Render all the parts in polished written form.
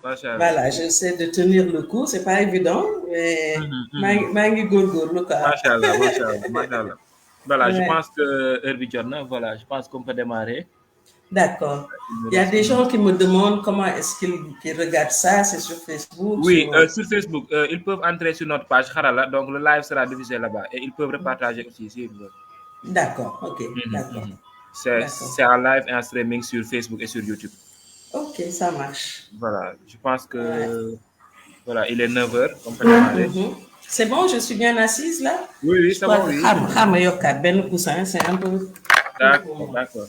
macha allah. Voilà, j'essaie de tenir le coup, c'est pas évident, mais Mhm, mhm. maa ngi góorgóorlu quoi. Macha allah, macha allah, macha allah. Voilà, je Ouais, pense que heure bi jot na. Voilà, je pense qu'on peut démarrer. d'accord. Il nous Il y a reste des une gens minute. qui me demandent comment est-ce qu'ils regardent ça, c'est sur Facebook, Oui, sur... sur Facebook, ils peuvent entrer sur notre page Harala, donc le live sera diffusé là-bas et ils peuvent repartager aussi s'ils veulent. D'accord, ok, Mhm, d'accord, mhm. d'accord. C'est en live et en streaming sur Facebook et sur YouTube. Ok, ça marche. Voilà, je pense Ouais. que voilà, il est 9 heures, on peut démarrer. Mhm. C'est bon, je suis bien assise là? Oui, oui, Je c'est crois bon, que oui. xaama yokkaat benn coussin, c'est un peu court pour D'accord, moi. d'accord.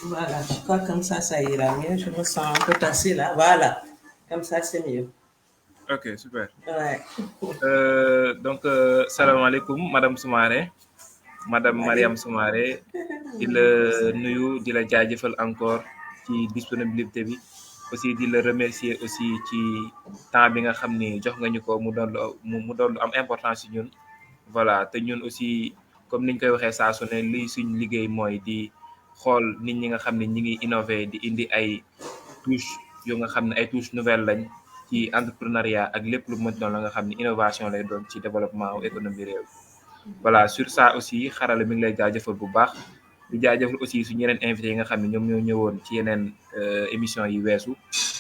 Voilà, je crois que comme ça ira mieux. Je me sens un peu tassée là. Voilà, comme ça, c'est mieux. Ok, super. Ouais. Donc, salam alaikum, Madame Soumaré, Madame Mariam Allez. Soumaré. Di la nuyu, di la jaajëfal encore ci disponibilité bi. Aussi di la remercier aussi ci temps bi nga xam ni jox nga ñu ko mu doon lu am importance ci ñun. Voilà, te ñun aussi comme niñ koy waxee saa su ne lii suñ liggéey mooy di xool nit ñi nga xam ne ñi ngi innover di indi ay touche yu nga xam ne ay touche nouvelle lañ ci entrepreneuriat ak lépp lu mën doon la nga xam ne innovation lay doon ci développement wu économie réew. Voilà, sur ça aussi xarala mi ngi lay jaajëfal bu baax di jaajëfal aussi suñu yeneen invité yi nga xam ne ñoom ñoo ñëwoon ci yeneen émission yi weesu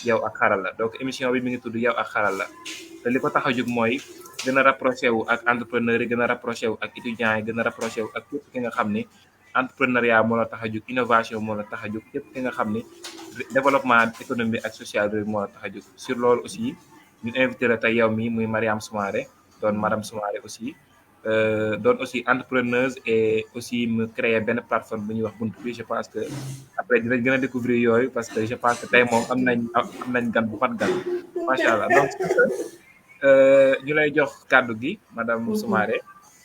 yow ak xarala donc émission bi mi ngi tudd yow ak xarala te li ko tax a jóg mooy gën a rapproché wu ak entrepreneur yi gën a rapproché wu ak étudiants yi gën a rapproché wu ak képp ki nga xam ni entrepreneuriat moo la tax a jóg innovation moo la tax a jóg képp ki nga xam ni développement économique ak social bi moo la tax a jóg sur loolu aussi ñu invité la tey yow mi muy Mariam Soumaré doon madame Soumaré aussi doon aussi entrepreneuse et aussi mu créer benn plateforme bu ñuy wax buntu bi je pense que après dinañ gën a découvrir yooyu parce que je pense que tey moom am nañ gan bu mat gan macha allah donc sur ce ñu lay jox kàddu gi madame Mhm. Soumaré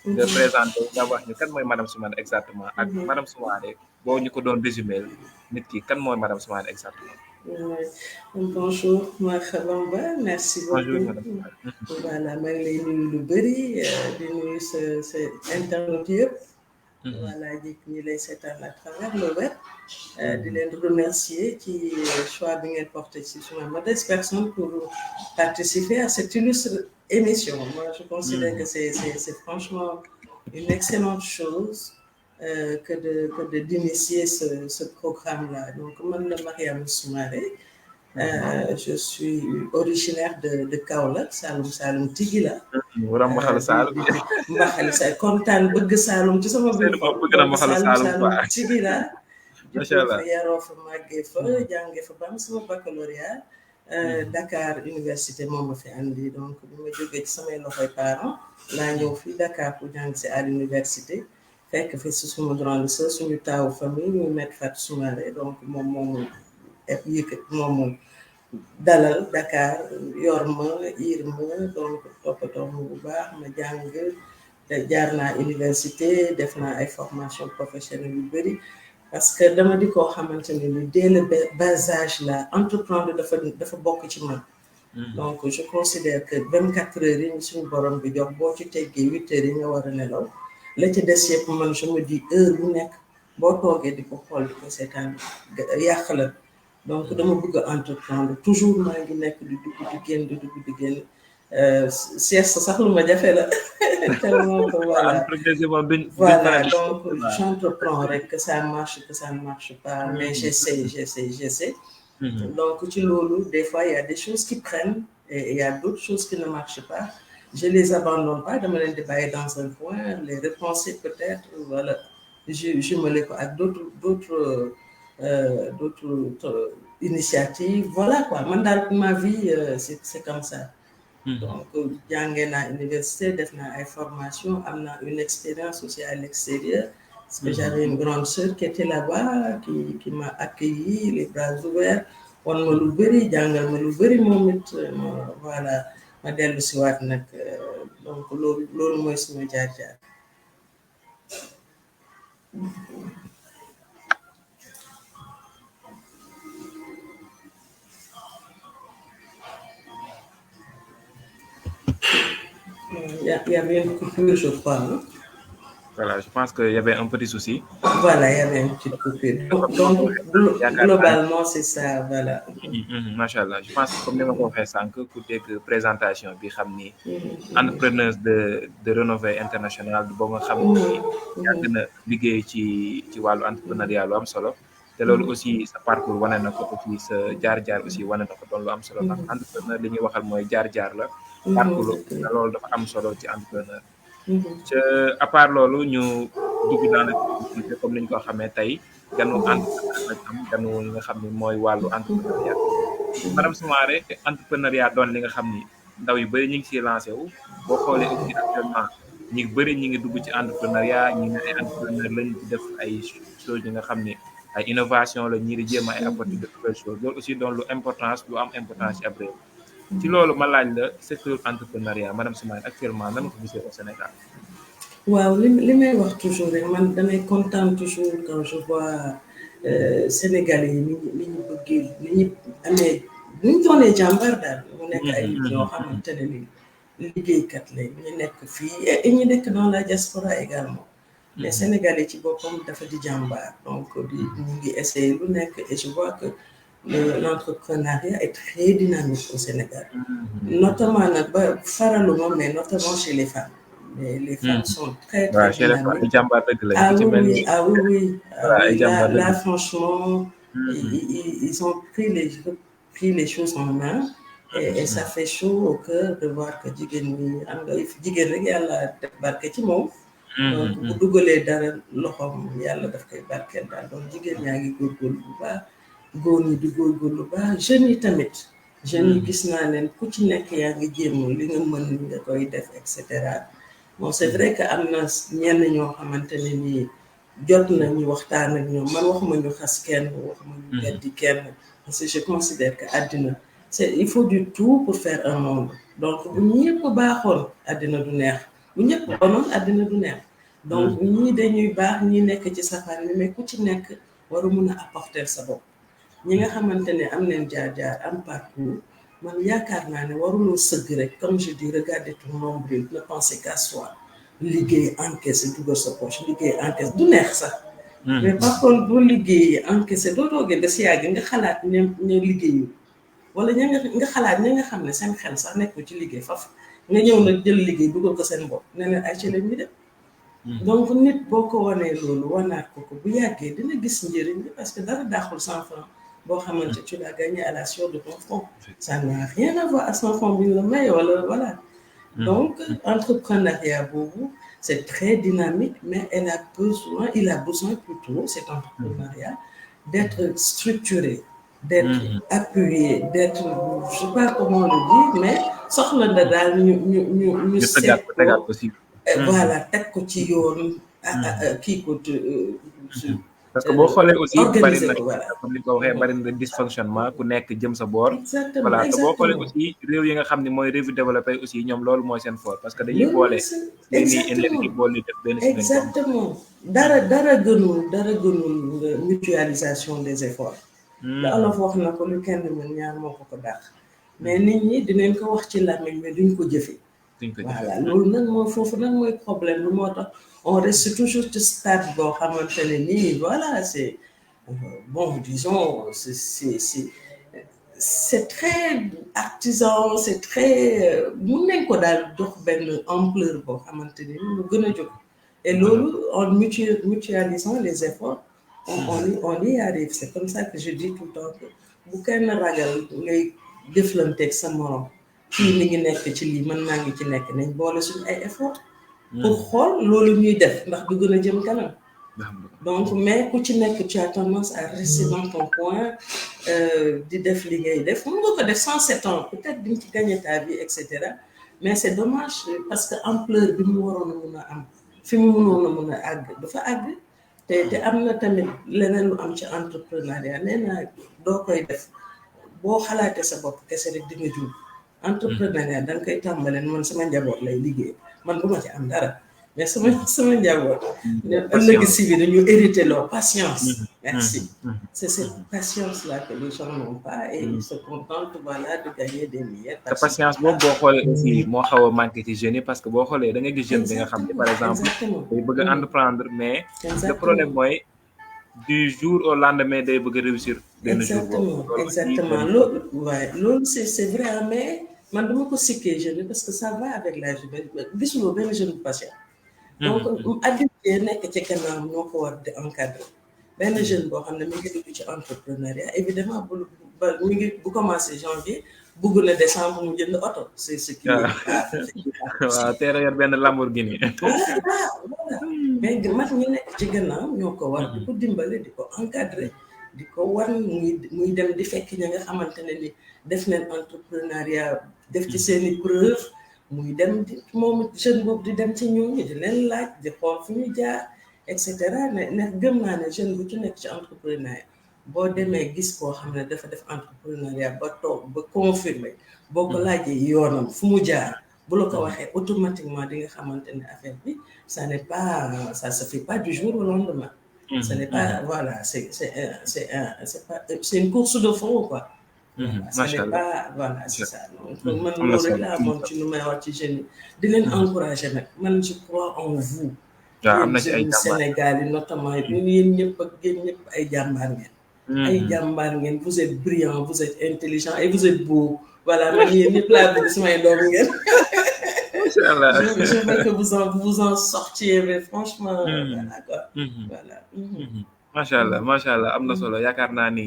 nga Mhm. présenté nga wax ñu kan mooy madame Soumaré exactement ak Mhm. madame Soumaré boo ñu ko doon résumé nit ki kan mooy madame Soumaré exactement. Ouais. Bonjour, marhaba ba, merci Bonjour beaucoup. madame Soumaré. Voilà, maa ngi lay nuyu lu bëri, di nuyu sa internet yëpp. Mhm, Voilà, ñi lay seetaan à travers le web. Di mhm, leen remercier ci choix bi ngeen porté ci suma modeste personne pour participer à cette illustre émission. Moi, je considère que mhm, c'est franchement une excellente chose d'initier ce programme-là. Donc, moi, le Mariam Soumaré, mhm. je suis originaire de Kaolack, Saloum Saloum Tigila. Borom Mbaxalu Saalum Di mbaxali sa kontaan bëgg Saloum ci sama biir Seydou xol moom bëgg na donc Mbaxalu Saloum Saalum Saloum quoi Tigila. macha juddoo fa allah. yaroo fa màggee fa Mhm, jàngee fa ba am sama baccalauréat mhm, Dakar université moom ma fi andi donc bi ma jógee ci samay loxoy parents laa ñëw mhm, fii Dakar pour jàng si à l'université fekk fi si suma grande sœur suñu taawu famille ñu Maître Fatou Soumaré donc moom moomu yëkkat moomu dalal Dakar yor ma iir ma donc toppatoo ma bu baax ma jàng te jaar naa université def naa ay formation professionnelle yu bëri parce que dama di koo xamante ne ni dès le bas âge la entreprendre dafa bokk ci man mhm. donc je considère que 24 heures yi ñu suñu borom bi jox boo ci teggee 8 heures yi nga war a nelaw la ci des yëpp man je me dis heure bu nekk boo toogee di ko xool di ko seetaan yàq la donc dama bëgg a entreprendre toujours maa ngi nekk di dugg di génn di dugg di génn sieste sax lu ma jafe la tellement que waaw voilà. entreprise yi moom duñ Voilà, faral di donc waaw. j'entreprends avec que ça ne marche pas, mais Mhm, j'essaie. mhm, Donc, tu lolo, des fois, il y a des choses qui prennent et il y a d'autres choses qui ne marchent pas. Je les abandonne pas, de me les débailler dans un coin, les repenser peut-être, voilà. Je me les avec d'autres initiatives, voilà quoi. Ma vie, c'est comme ça. mhm, Donc jàngee naa université def naa ay formation am naa une expérience aussi à l'extérieur parce que mhm, j'avais une grande sœur qui était là-bas qui m'a accueilli les bras ouverts wan ma lu bëri jàngal ma lu bëri moom it voilà ma dellu si waat nag donc loolu mooy suma jaar-jaar. Il y avait une coupure je crois hein? Voilà, je pense qu'il y avait un petit souci. Voilà, il y avait une petite coupure. Comme ni ma Donc, ko waxee sànq yaakaar naa ne globalement, c'est ça, voilà. macha allah je pense que comme ni ma ko waxee sànq ku dégg présentation bi xam ni Mhm, entrepreneuse de renommée internationale boo nga xam ni mhm, yàgg mhm, na liggéey ci wàllu mhm, entrepreneuriat lu am solo te loolu mhm, aussi sa parcours wane na ko aussi sa jaar-jaar aussi wane na ko doon lu am solo ndax mhm, entrepreneur li ñuy waxal mooy jaar-jaar la mhm, parcours dëgg te la. loolu dafa am solo ci entrepreneur. Mhm, ca à part loolu ñu dugg dans le vif du sujet comme ni ñu ko xamee tey ganu entrepreneur lañ am ganu li nga xam ni mooy wàllu entrepreneuriat madame Soumaré entrepreneuriat doon li nga xam ni ndaw yu bëri ñu ngi ciy lancé wu boo xoolee aussi actuellement ñi bëri ñi ngi dugg ci entrepreneuriat ñi ne ay entrepreneur lañ di def ay choses yi nga xam ni ay innovation la ñii di jéem ay apporter de nouvelles choses loolu aussi doon lu importance lu am importance ci ab réew ci loolu ma laaj la secteur entrepreneuriat madame Soumaré actuellement nan nga ko gisee au Sénégal. waaw li may wax toujours rek man damay content toujours quand je vois Sénégalais yi ni ñu bëggee ni ñu amee ni ñu doonee jàmbaar daal mu nekk ay nit ñoo xamante ne ni liggéeykat lañ ñu nekk fii et ñu nekk dans la diaspora également mais Sénégalais ci boppam dafa di jàmbaar donc ñu ngi essayer lu nekk et je vois que l'entrepreneuriat est très dynamique au Sénégal notamment nag ba faraluma mais notamment chez les femmes. Les femmes sont très très waaw chez les femmes ay dynamiques. jàmbaar dëgg lañ Ah ku ci oui, mel oui, ni ah oui, oui, ah voilà oui. ay jàmbaar dëgg Là lañ. franchement, ils ont pris les choses en main et ça fait chaud au cœur de voir que jigéen ñi am nga jigéen rek yàlla def barke ci moom. Donc bu dugalee dara loxoom yàlla daf koy barkeel daal donc jigéen ñaa ngi góorgóorlu bu baax góor ñi di góorgóorlu bu baax jeunes yi tamit. Jeunes yi gis naa leen ku ci nekk yaa ngi jéem li nga mën nga koy def et cetera. Bon c'est vrai que am na ñenn ñoo xamante ne nii jot nañu waxtaan ak ñoom man waxuma ñu xas kenn waxuma ñu beddi kenn parce que je considère que àddina il faut du tout pour faire un monde donc bu ñëpp baaxoon àddina du neex bu ñëpp bonoon àddina du neex donc ñii dañuy baax ñii nekk ci safaan bi mais ku ci nekk waru mun a apporter sa bopp ñi nga xamante ne am nañ jaar-jaar am parcours man yaakaar naa ne waruloo sëgg rek comme je dis regarder ton nombril ne penser qu'à soi liggéey encaissé dugal sa poche liggéey encaissé du neex sax mais par contre boo liggéeyee encaissé doo toogee ba si yàgg nga xalaat ne liggéeyu wala nga xalaat ña nga xam ne seen xel sax nekkul ci liggéey faf nga ñëw nag jël liggéey dugal ko seen bopp ne leen ay ci leen ñu dem donc nit boo ko wanee loolu wanaat ko bu yàggee dina gis njëriñ bi parce que dara daaxul 100 francs boo xamante tu l'as gagné à la sueur de ton front ça n'a rien à voir à 100 francs bi ñu la may wala voilà donc entrepreneuriat boobu c'est très dynamique mais il a besoin plutôt cet entrepreneuriat d'être structuré d'être appuyé d'être je sais pas comment le dire mais soxla na daal ñu seet ko voilà teg ko ci yoon kii ko parce que boo xoolee aussi bari organiser na ko voilà comme ni ko waxee bari na dysfonctionnement ku nekk jëm sa boor exactement voilà te boo xoolee exactement aussi réew yi nga xam ne mooy réew développé aussi ñoom loolu mooy seen fort parce que dañuy loolu boole seeni exactement énergie boole def benn si benn exactement dara gënul mutualisation des efforts la olof wax na ko lu kenn mën ñaar moo ko dàq mais nit ñi dinañ ko wax ci làmmiñ mais duñ ko jëfee duñ ko voilà jëfee loolu nag mooy foofu nag mooy problème lu moo tax on reste toujours ci stade boo xamante ne nii voilà c'est bon disons c'est très artisan c'est très mun nañ ko daal jox benn ampleur boo xamante ni mu gën a jóg et loolu en mutualisant les efforts on y arrive c'est comme ça que je dis tout le temps que bu kenn ragal ngay jëflanteeg sa morom kii mi ngi nekk ci lii man maa ngi ci nekk nañ boole suñu ay efforts pour xool loolu ñuy def ndax du gën a jëm kanam donc mais ku ci nekk tu as tendance à rester dans ton coin di def li ngay def mën nga ko def 107 ans peut-être di nga ci gagner ta vie et cetera mais c'est dommage parce que ampleur bi mu waroon a mun a am fi mu mënoon a mun a àgg dafa àgg te am na tamit leneen lu am ci entrepreneuriat nee naa doo koy def boo xalaatee sa bopp kese rek di nga juum entrepreneuriat da nga koy tàmbaleen man sama njaboot lay liggéey man du ma ci am dara mais sama njaboot ëllëg Patience. si bi dañu hérité leur patience. Merci. Mhm. C'est cette patience-là que les gens n'ont pas et ils se contentent, voilà, de gagner des miettes te par-ci patience par-là. boobu boo xoolee aussi moo xaw a manqué ci jeunes yi parce que boo xoolee da nga gis jeune bi nga xam ne Exactement, par exemple exactement. day bëgg a entreprendre mais le problème Exactement. mooy du jour au lendemain day bëgg a réussir benn jour boobu Exactement, loolu aussi exactement. benn L'autre, ouais, l'autre c'est vrai, hein, mais man dama ko sikkee jeune parce que ça va avec l'âge. Gisuloo benn jeune bu patient. Donc adulte yi nekk ci gannaaw ñoo ko war di encadrer. Benn jeune boo xam ne mi ngi dugg ci entrepreneuriat évidemment mi ngi bu commencé janvier bugg na décembre mu jënd oto c'est ce qui est pas effectivement waaw possible. teel a yor benn Lamborghini. Voilà. Mais mag ñi nekk ci gannaaw ñoo ko war di ko dimbale di ko encadrer di ko war muy dem di fekk ña nga xamante ne ni def nañ entrepreneuriat def ci seeni preuve muy dem di moom jeune boobu di dem ci ñooñu di leen laaj di xool fu ñu jaar et cetera ne gëm naa ne jeune bu ci nekk ci entrepreneuriat boo demee gis koo xam ne dafa def entrepreneuriat ba toog ba confirmer boo ko laajee yoonam fu mu jaar bu la ko waxee automatiquement di nga xamante ne affaire bi ça n'est pas ça se fait pas du jour au lendemain. Ce n'est pas voilà c'est une course de fond quoi. Voilà, ce macha n'est allah pas voilà c'est ça donc man am na loolu rek solo laa am na amoon solo ci lu may wax ci jeunes yi di leen encourager nag man je crois en vous. waaw am Yéen na ci ay jeunes jàmbaar. Sénégal yi notamment yéen ñëpp ak yéen ñëpp ay jàmbaar ngeen. Ay jàmbaar ngeen vous êtes brillant vous êtes intelligent et vous êtes beau voilà man yéen ñëpp laa bëgg sumay doom ngeen. macha allah. Je veux que vous en sortiez mais franchement voilà quoi voilà. macha allah am na solo yaakaar naa ni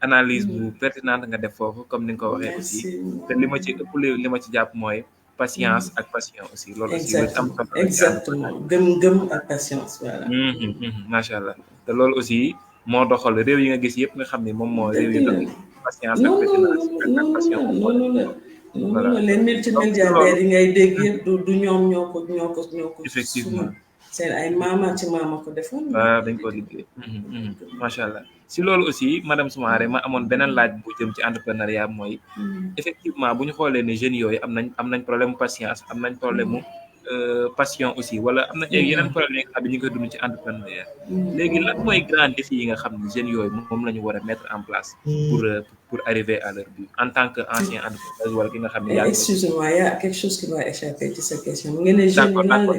analyse bu pertinente nga def foofu comme ni nga ko waxee aussi Merci. te li ma ci ëpp li ma ci jàpp mooy patience ak passion aussi loolu aussi lu ci am Exactement, solo la ci ànd. exactement. Gëm-gëm ak patience, voilà. macha allah te loolu aussi moo doxal réew yi nga gis yëpp nga xam ni moom moo réew Dëgg yi la. dox patience ak Non, non, pertinence non, ak non, passion non, moo non, non, def. non. Non, voilà non, les donc ci loolu multimilliardaires yi ngay dégg yëpp du ñoom ñoo ko suma effectivement seen ay maama ci maama ko defoon waaw dañ ko liggéey. macha allah si loolu aussi madame Soumaré ma amoon beneen laaj bu jëm ci entrepreneuriat mooy effectivement bu ñu xoolee ne jeunes yooyu am nañ problème patience am nañ problème mu passion aussi wala am nañ ay yeneen problème yi nga xam ne ñu ngi koy dund ci entrepreneuriat léegi lan mooy grand défi yi nga xam ne jeunes yooyu moom la ñu war a mettre en place pour arriver à leur but en tant que ancien entrepreneur wala ki nga xam ne yàgg na. Excusez-moi, il y a quelque chose qui m'a échappé ci sa question. Ngeen ne jeunes yi lan la.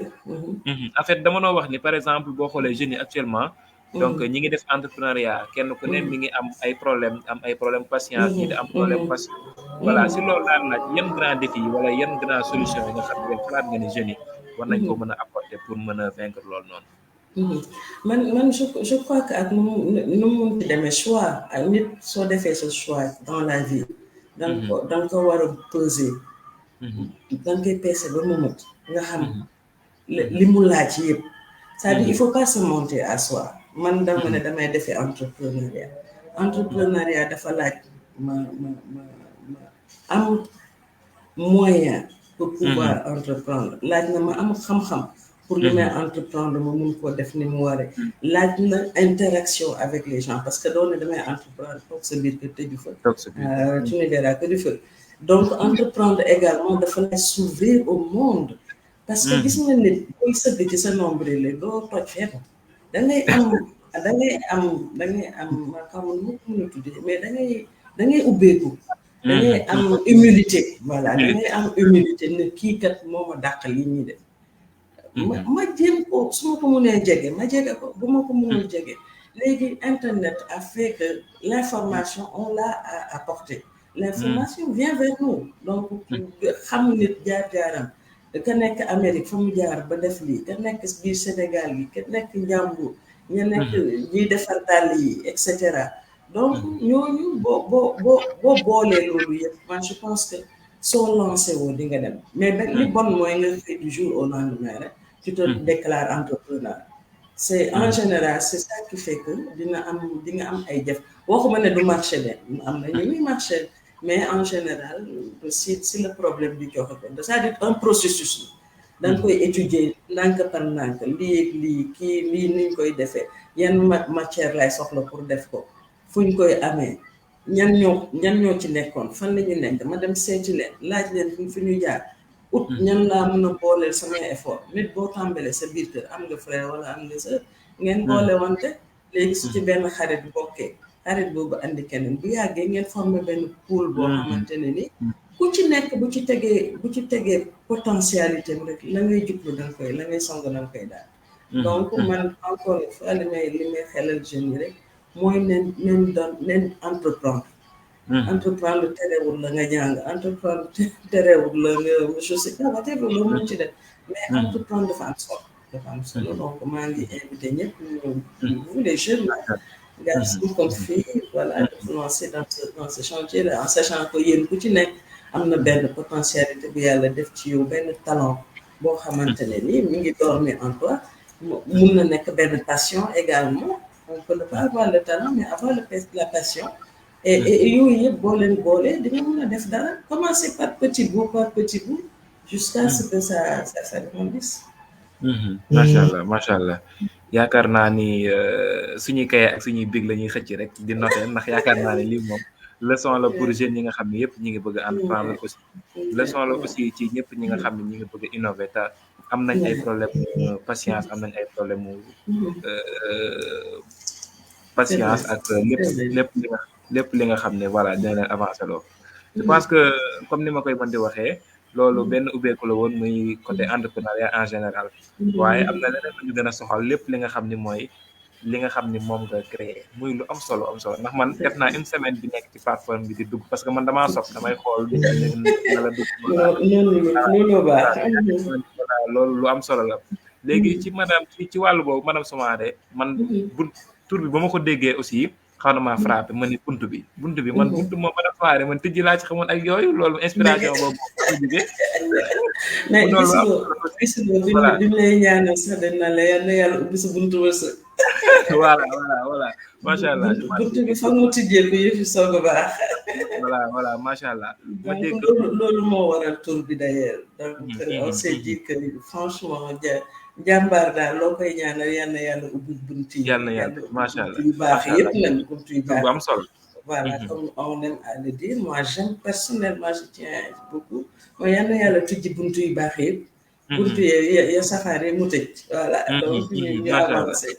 en fait dama noo wax ni par exemple boo xoolee jeunes yi actuellement donc ñi ngi def entrepreneuriat kenn ku ne mi ngi am ay problème patience ñi di am problème passion voilà si loolu daan laaj yan grand défi yi wala yan grand solution yi nga xam ne xalaat nga ni jeunes yi war nañ ko mën a apporter pour mën a vaincre loolu noonu. man je crois que ak nu mu munti demee choix ak nit soo defee sa choix dans la vie da nga ko war a peser da nga koy peser ba mu mët nga xam li mu laaj yëpp c'est-à-dire il faut pas se monter à soi man dama ne damay defee entrepreneuriat dafa laaj ma am moyen pour pouvoir entreprendre laaj na ma am xam-xam pour li may entreprendre ma mun koo def ni mu waree laaj na interaction avec les gens parce que doone damay entreprendre toog sa biir kër tëju fa tu ne verras que du feu donc entreprendre également dafa lay s'ouvrir au monde parce que gis nga nit booy sëgg ci sa nombril la doo toj fenn dangay am ma xamul mu mun a tuddee mais dangay ubbeeku dangay am humilité voilà dangay am humilité ne kii kat moo ma dàq li ñuy def ma jéem ko su ma ko mënee jege ma jege ko bu ma ko mënul jege léegi internet a fait que l'information on l'a à portée l'information vient vers nous donc xam nit jaar-jaaram ka nekk Amérique fa mu jaar ba def lii ka nekk biir Sénégal yi ka nekk Njàmbur ña nekk ñiy defar dàll yi et cetera donc ñooñu boo boolee loolu yëpp man je pense que soo lancé woo di nga dem mais li bon mooy nga xëy du jour au lendemain rek tu te déclares entrepreneur c'est en général c'est ça qui fait que di nga am ay jëf waxuma ne du marché de am na ñu muy marché mais en général si le problème du joxe ko c'est-à-dire un processus da nga koy étudier ndànk par ndànk lii ak lii nuñ koy defee yan matière lay soxla pour def ko fuñ koy amee ñan ñoo ci nekkoon fan la ñu nekk ma dem seeti leen laaj leen fi ñu jaar ut ñan laa mën a booleel samay effort nit boo tàmbalee sa biir kër am nga frère wala am nga sœur ngeen boole wante léegi su ci benn xarit bokkee xarit boobu andi keneen bu yàggee ngeen formé benn pool boo xamante ne ni ku ci nekk bu ci tegee potentialité bi rek la ngay jublu danga koy la ngay song danga koy daal donc man encore une fois li may xelal jeunes yi rek mooy nen entreprendre entreprendre terewul la nga jàng entreprendre terewul la nga je sais pas whatever loo mën ci def mais entreprendre dafa am solo donc maa ngi invité ñëpp ñu vous les jeunes garçons comme filles voilà de vous lancer dans ce chantier là en sachant que yéen ku ci nekk am na benn potentialité bu yàlla def ci yow benn talent boo xamante ne ni mi ngi dormir en toi mun na nekk benn passion également on peut ne pas avoir le talent mais avoir la passion et yooyu yëpp boo leen boolee di nga mën a def dara commencer par petit bout jusqu'à ce que ça grandisse macha allah yaakaar naa ni suñuy kaye ak suñuy big la ñuy xëcc rek di noté ndax yaakaar naa ne lii moom leçon la pour jeunes yi nga xam ne yëpp ñi ngi bëgg a entreprendre aussi leçon la aussi ci ñëpp ñi nga xam ne ñi ngi bëgg a innover te am nañ ay problème patience am nañ ay problème patience ak lépp li nga xam ne voilà dina leen avancer loo je pense que comme ni ma koy mën di waxee loolu benn ubbeeku la woon muy côté entrepreneuriat en général waaye am na leneen lu ñu gën a soxal lépp li nga xam ni mooy li nga xam ni moom nga créé muy lu am solo ndax man def naa une semaine bi nekk ci plateforme bi di dugg parce que man damaa sopp damay xool na la dugg loolu lu am solo la léegi ci madame ci wàllu boobu madame Soumaré man tur bi ba ma ko déggee aussi xaw na maa frappé man ni buntu bi man buntu moom madame Soumaré man tijji laa ci xamoon ak yooyu loolu inspiration boobu ko jógee mais gis nga bi lay ñaanal sax dañ na la yàlla ubbi sa buntu wërsëg voilà macha allah buntu bi fa mu tijjee ko yëf yi soog a baax voilà macha allah ma dégg loolu moo waral tur bi d'ailleurs donc on s'est dit que franchement jàmbaar daal loo koy ñaanal yàlla ubbi buntu yi yàlla macha allah yu baax yëpp nag buntu yu baax bu am solo voilà comme on aime à le dire moi j'aime personnellement je tiens beaucoup mooy yàlla tijji buntu yu baax yëpp buntu ya safaare mu tëj voilà donc ñu avancé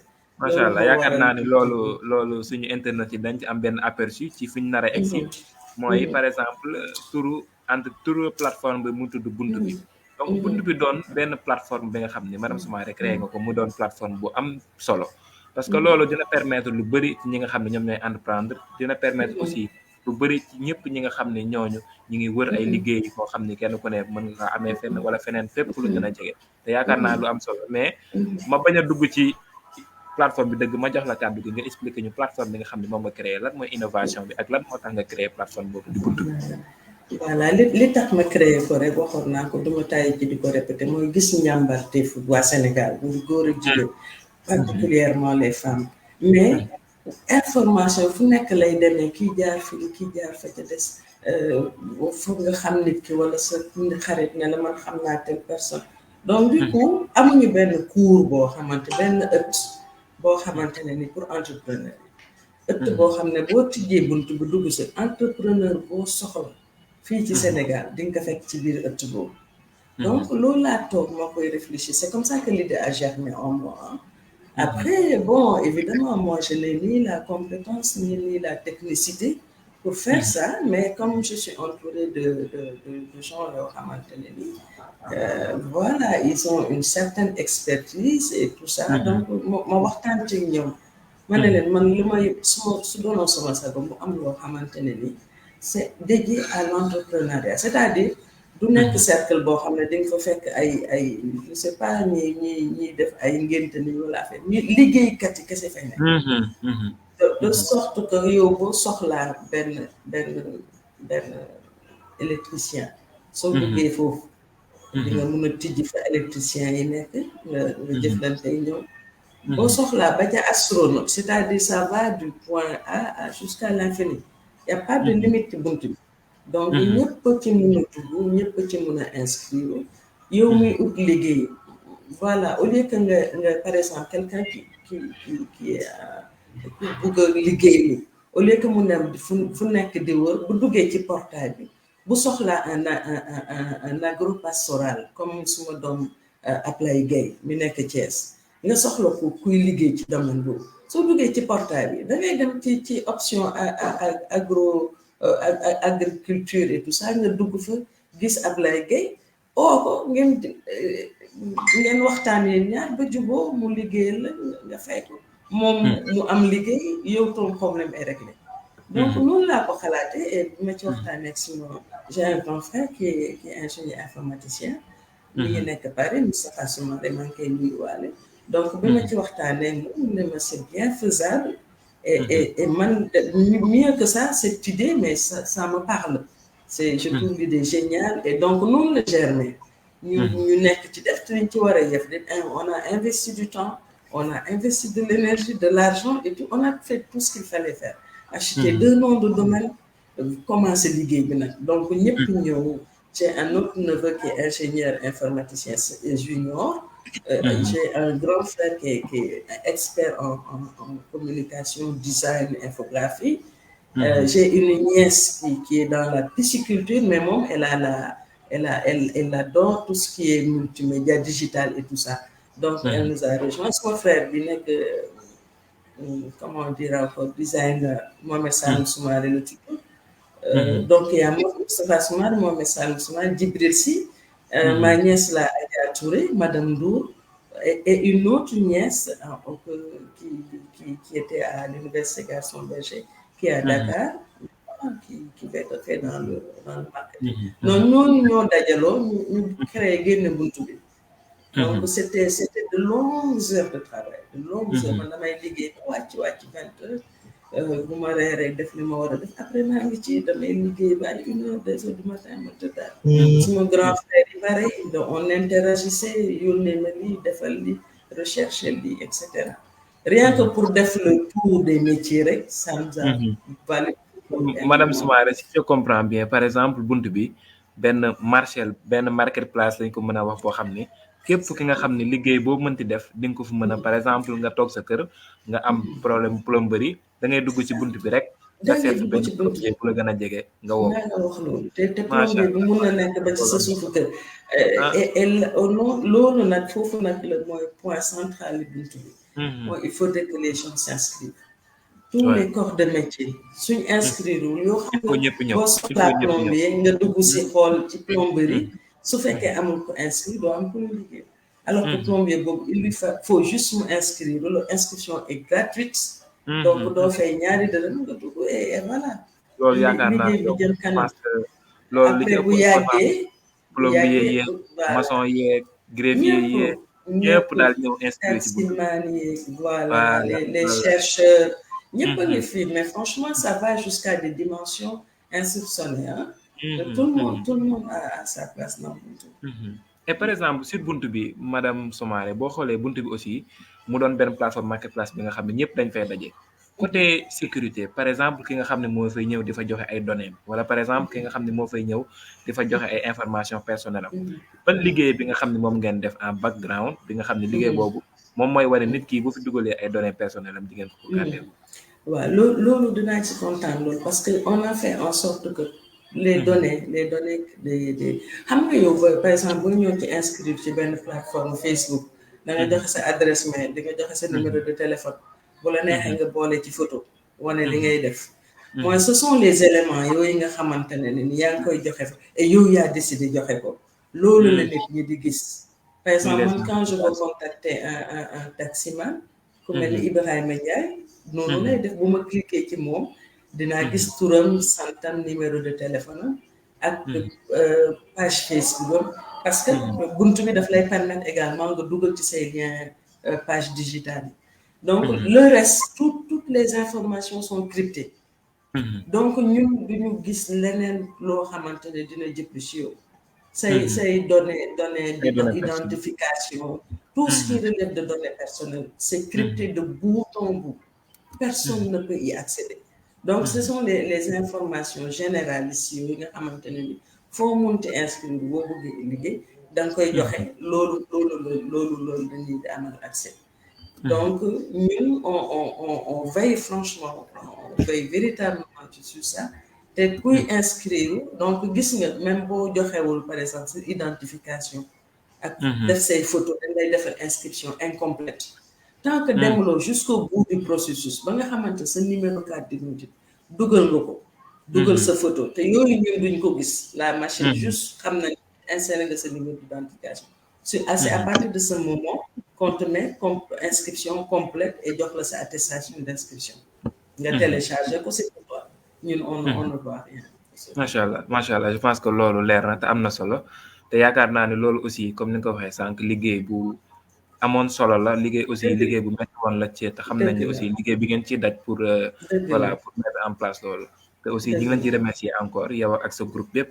macha allah yaakaar naa ni loolu suñu internet yi dañ ci am benn aperçu ci fi ñu nar a egsi mooy par exemple turu plateforme bi mu tudd buntu bi donc buntu bi doon benn plateforme bi nga xam ni madame Soumaré créé nga ko mu doon plateforme bu am solo parce que loolu dina permettre lu bëri ci ñi nga xam ne ñoom ñooy entreprendre dina permettre aussi lu bëri ci ñëpp ñi nga xam ne ñooñu ñu ngi wër ay liggéey boo xam ni kenn ku ne mën nga amee fenn wala feneen fépp lu gën a jege te yaakaar naa lu am solo mais ma bañ a dugg ci plateforme bi dëgg ma jox la kàddu gi nga expliquer ñu plateforme bi nga xam ne moom nga créé lan mooy innovation bi ak lan moo tax nga créé plateforme boobu di buntu bi voilà li tax ma créé ko rek waxoon naa ko duma tàyyi ci di ko répété mooy gis njàmbarteefu waa Sénégal bu góor ak jigéen particulièrement les femmes mais information fu nekk lay demee kii jaar fii kii jaar fa ca des foog nga xam nit ki wala sa xarit ne la man xam naa telle personne donc du coup amuñu benn cours boo xamante benn ëtt boo xamante ne ni pour entrepreneur ëtt boo xam ne boo tijjee bunt bu dugg si entrepreneur boo soxla fii ci Sénégal di nga ko fekk ci biir ëtt boobu donc loolu laa toog moo koy réfléchir c'est comme ça que l'idée a germé en moi après bon évidemment moi je n'ai ni la compétence ni la technicité pour faire ça mais comme je suis entourée de gens yoo xamante ne ni voilà ils ont une certaine expertise et tout ça donc ma waxtaan ci ñoom ma ne leen man li may su doonoon sama sago mu am loo xamante ne ni c'est dédié à l'entrepreneuriat c'est-à-dire du nekk cercle boo xam ne di nga fa fekk ay je sais pas ñi def ay ngénte ni wala affaire ñi liggéeykat yi kese fay nekk de sorte que yow boo soxlaa benn électricien soo duggee foofu di nga mun a tijji fa électricien yi nekk nga jëflante yi ñëw boo soxlaa ba ca astronaute c'est-à-dire ça va du point A jusqu'à l'infini y a pas de limite ci buntu bi donc ñëpp ci mun a dugg ñëpp ci mun a inscrire yow muy ut liggéey voilà au lieu que nga par exemple quelqu'un qui bugg a liggéey ni au lieu que mu dem fu nekk di wër bu duggee ci portail bi bu soxlaa un agropastoral comme suma doom Ablaye Gueye mi nekk Thiès nga soxla ko kuy liggéey ci domaine boobu soo duggee ci portail bi da ngay dem ci option agro agriculture et tout ça nga dugg fa gis Ablaye Gueye oo ko ngeen waxtaanee ñaar ba juboo mu liggéeyal la nga fay ko moom mu am liggéey yow ton problème est réglé. Donc noonu laa ko xalaatee et bi ma ci waxtaanee ak suma j'ai un grand frère qui est ingénieur informaticien mi ngi nekk Paris Moustapha Soumaré maa ngi koy nuyuwaale donc bi ma ci waxtaanee moom ne ma c'est bien faisable et man mieux que ça cette idée mais ça me parle c'est je trouve l'idée géniale et donc noonu la germé ñu nekk ci def te liñ ci war a def on a investi du temps on a investi de l'énergie de l'argent et tout on a fait tout ce qu'il fallait faire acheter 2 noms de domaine commencer liggéey bi nag donc ñëpp ñëw j'ai un autre neveu qui est ingénieur informaticien junior j'ai un grand frère qui est expert en communication design infographie j'ai une nièce qui est dans la pisciculture mais moom elle adore tout ce qui est multimédia digital et tout ça donc elle nous a rejoint son frère bi nekk comment dire encore designer Mohamed Salem Soumaré le tudd donc il y a Moustapha Soumaré Mohamed Salem Soumaré Djibril Sy ma nièce là Adja Touré Madame Ndour et une autre nièce qui était à l'université Gaston Berger qui est à Dakar qui va être fait dans le marketing donc ñooñu ñoo dajaloo ñu créé génne buntu bi donc c'était de longues heures de travail de longues heures man damay liggéey ba wàcc 20 heures bu ma reeree def li ma war a def après maa ngi ci damay liggéey ba 1 heure 2 heures du matin ma tëddaat suma grand frère yi pareil donc on interagissait yónnee ma lii defal li recherche lii et cetera rien que pour def le tour des métiers rek ça nous a valu. Madame Soumaré si je comprends bien par exemple bunt bi benn marketplace lañ ko mën a wax boo xam ne képp ki nga xam ne liggéey boo mënti def di nga ko fi mën a par exemple nga toog sa kër nga am problème plomberie da ngay dugg ci bunt bi rek nga seet benn plombier bu la gën a jege nga woo nga wax loolu te plombier bi mun na nekk ba ci sa suufu kër et loolu nag foofu nag la mooy point central li bunt bi mooy il faudrait que les gens s'inscrivent tous les corps de métier suñ inscrire wul yoo xam ne boo soxlaa plombier nga dugg si xool ci plomberie su fekkee amul ko inscrire doo am ko lu liggéey alors que plombier boobu il lui faut juste mu inscrire l'inscription est gratuite donc doo fay ñaari dërëm nga dugg et voilà loolu yaakaar naa liggéey bi jëm kanam loolu li après bu yàggee plombier yeeg maçon yeeg greffier yeeg ñëpp daal ñëw inscrire ci bunt voilà les chercheurs ñëpp a ngi fii mais franchement ça va jusqu'à des dimensions insoupçonnées hein tout le monde a sa place dans buntu et par exemple sur buntu bi madame Soumaré boo xoolee buntu bi aussi mu doon benn plateforme marketplace bi nga xam ne ñëpp dañ fay daje côté sécurité par exemple ki nga xam ne moo fay ñëw di fa joxe ay données wala par exemple ki nga xam ne moo fay ñëw di fa joxe ay informations personnelles am ban liggéey bi nga xam ne moom ngeen def en background bi nga xam ne liggéey boobu moom mooy wane nit ki bu fi dugalee ay données personnelles am di ngeen ko gàddeel waaw loolu dinaa ci kontaan loolu parce que on a fait en sorte que les données des xam nga yow par exemple boo ñëw ci inscrire ci benn plateforme Facebook da nga joxe sa adresse mail di nga joxe sa numéro de téléphone bu la neexee nga boole ci photo wane li ngay def mooy ce sont les éléments yooyu nga xamante ne ni yaa ngi koy joxe fa et yow yaa décidé joxe ko loolu la nit ñi di gis par exemple man quand je veux contacter un taximan ku mel ni Ibrahima Ndiaye noonu lay def bu ma cliquer ci moom dinaa gis turam santam numéro de téléphone ak page Facebook parce que buntu bi daf lay permettre également nga dugal ci say liens page digitale yi donc le reste toutes les informations sont cryptées donc ñun duñu gis leneen loo xamante ne dina jëpp ci yow say données d'identification tout ce qui relève de données personnelles c'est crypté de bout en bout personne ne peut y accéder donc ce sont les informations générales ici yi nga xamante ne ni foo munti inscrire boo bëggee liggéey da nga koy joxe loolu dañuy di amal accès donc ñun on veille franchement on veille véritablement sur ça te kuy inscrire donc gis nga même boo joxewul par exemple sa identification ak def say photo dañ lay defal inscription incomplète tant que demuloo jusqu'au bout du processus ba nga xamante sa numéro carte d'identité dugal nga ko dugal sa photo te yooyu ñun duñ ko gis la machine juste xam nañ insérer nga sa numéro d'identification c'est à partir de ce moment qu'on te met comme inscription complète et jox la sa attestation d'inscription nga télécharger ko c'est pour toi ñun on ne voit rien. macha allah je pense que loolu leer na te am na solo te yaakaar naa ne loolu aussi comme ni nga ko waxee sànq liggéey bu amoon solo la liggéey aussi liggéey bu métti woon la ci te xam nañ ne aussi liggéey bi ngeen ci daj pour voilà pour mettre en place loolu te aussi ñi ngi leen ci remercier encore yow ak sa groupe bépp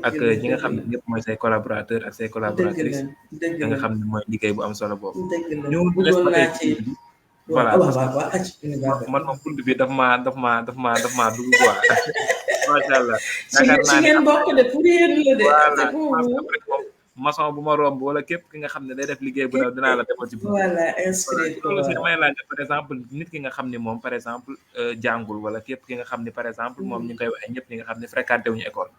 ak ñi nga xam ne ñëpp mooy say collaborateurs ak say collaboratrices da nga xam ne mooy liggéey bu am solo boobu ñu voilà man moom bunt bi daf maa dugg quoi macha allah yaakaar naa ngeen bokk de pour yéen la de maçon bu ma romb wala képp ki nga xam ne day def liggéey bu ndaw dinaa la defal ci voilà inscrit loolu aussi damay laaj par exemple nit ki nga xam ne moom par exemple jàngul wala képp ki nga xam ne par exemple moom ñu ngi koy waxee ñëpp ñi nga xam ne fréquenté wuñu école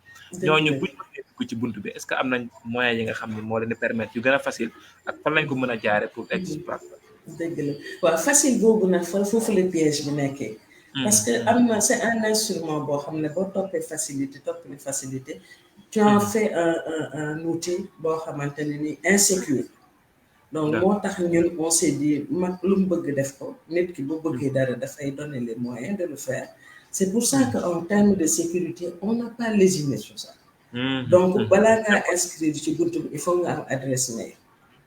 ñooñu buñ mënee dugg ci bunt bi est-ce que am nañ moyens yi nga xam ne moo leen di permettre yu gën a facile ak fan lañ ko mën a jaare pour exploiter dëgg la waaw facile boobu nag foofu la piège bi nekkee parce que am na c'est un instrument boo xam ne boo toppee facilité tu en fais un outil boo xamante ne ni insécure donc moo tax ñun on s'est dit mag lu mu bëgg def ko nit ki bu bëggee dara dafay donner les moyens de le faire c'est pour ça que en termes de sécurité on n'a pas lésiné sur ça donc balaa ngaa inscrire ci buntu bi il faut nga am adresse mail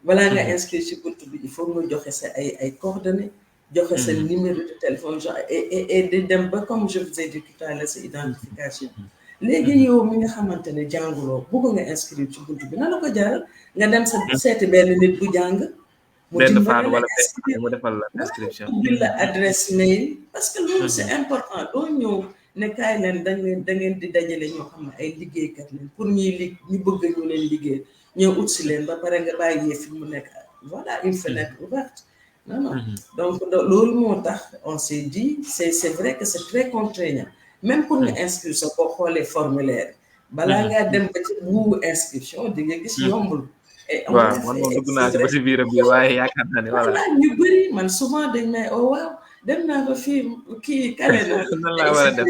balaa nga inscrire ci buntu bi il faut nga joxe sa ay coordonnées joxe sa numéro de téléphone et de dem ba comme je vous ai dit tout à l'heure sa identification léegi yow mi nga xamante ne jànguloo bëgg nga inscrire ci buntu bi na la ko jaral nga dem sa seeti benn nit bu jàng mu dimbali la inscrire mu defal la inscription bil la adresse mail parce que loolu c'est important doo ñëw ne kaay leen da ngeen di dajale ñoo xam ne ay liggéeykat leen pour ñu bëgg ñu leen liggéey ñëw ut si leen ba pare nga bàyyi fi mu nekk voilà une fenêtre ouverte non donc loolu moo tax on s'est dit c'est vrai que c'est très contraignant même pour nga inscrire sa boo xoolee formulaire balaa ngaa dem ba ci buubu inscription di nga gis yombul waaw man moom dugg naa ci ba si biir bi waaye yaakaar naa ne voilà ñu bëri man souvent dañ may waaw dem naa ko fii kii kale naa nan laa war a def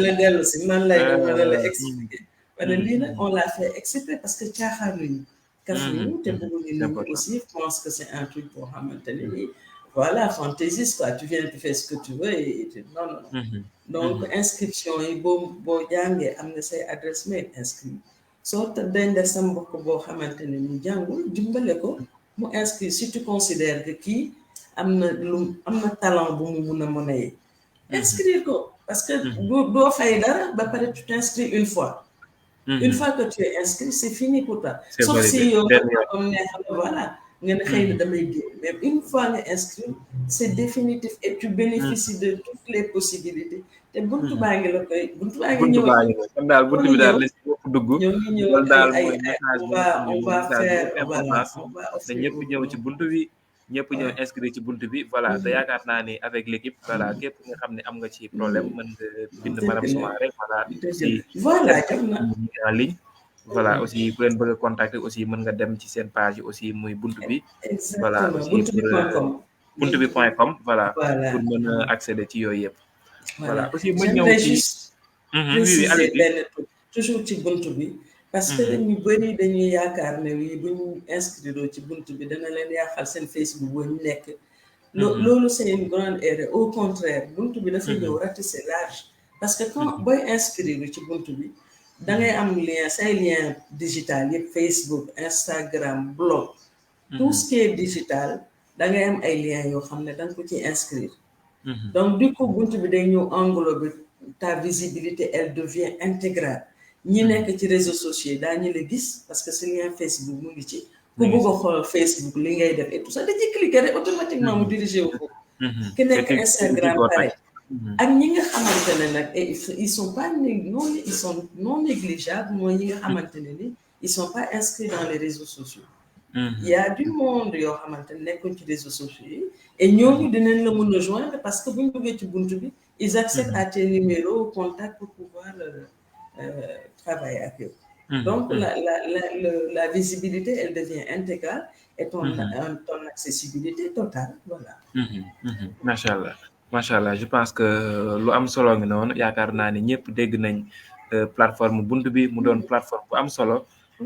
la dellu si nan lay mën a la expliquer wala lii nag on l'a fait exprès parce que caaxaanuñu kafuñu te bëgguñu nit ñi aussi je pense que c'est un truc boo xamante ne nii voilà fantaisiste quoi tu viens tu fais ce que tu veux et non donc inscription yi boo jàngee am nga say adresse mail inscrit soo te dañ def sa mbokk boo xamante ne ni jàngul dimbale ko mu inscrit si tu considères que kii am na talent bu mu mun a monnayer inscrire ko parce que doo fay dara ba pare tu t'inscris une fois une fois que tu es inscrit c'est fini pour toi sauf si yow comme neexal voilà nga ne xëy na damay génn mais une fois nga inscrit c'est définitif et tu bénéficies de toutes les possibilités te buntu baa ngi la koy buntu baa ngi ñëw kon daal buntu bi daal la si bopp dugg ñoo ngi ñëw daal ay mooy message on va faire voilà on va te offrir ñëpp ñëw ci buntu bi ñëpp ñëw inscrit ci buntu bi voilà te yaakaar naa ni avec l'équipe voilà képp nga xam ne am nga ci problème mën nga bind madame Soumaré voilà aussi voilà jot na en ligne voilà aussi bu leen bëgg a contacter aussi mën nga dem ci seen page yi aussi muy buntu bi voilà aussi buntu bi point com voilà pour mën a accéder ci yooyu yëpp voilà aussi ma ñëw ci préciser benn toujours ci buntu bi parce que ñu bëri dañuy yaakaar ne wi bu ñu inscrire ci buntu bi dana leen yàqal seen Facebook ba ñu nekk loolu c'est une grande erreur au contraire buntu bi dafa ñëw ratisser large parce que quand booy inscrire ci buntu bi da ngay am lien say lien digital yëpp Facebook Instagram blog tout ce qui est digital da ngay am ay liens yoo xam ne da nga ko ci inscrire donc du coup buntu bi day ñëw englober ta visibilité elle devient intégrale ñi nekk ci réseaux sociaux daañu la gis parce que ce lien Facebook mu ngi ci ku bëgg a xool Facebook li ngay def et tout ça dañuy cliquer rek automatiquement mu dirigé wu foofu ki nekk Instagram pareil ak ñi nga xamante ne nag ils sont pas non négligeables mooy ñi nga xamante ne ni ils sont pas inscrits dans les réseaux sociaux il y a du monde yoo xamante ne nekkuñ ci réseaux sociaux yi et ñooñu dinañ la mën a joindre parce que bu ñu duggee ci buntu bi ils accèdent à tes numéros, contacts pour pouvoir travailler avec eux. Donc, la visibilité, elle devient intégrale et ton accessibilité totale. Voilà. macha allah macha allah je pense que lu am solo ngi noonu yaakaar naa ne ñëpp dégg nañ plateforme bunt bi mu doon plateforme bu am solo.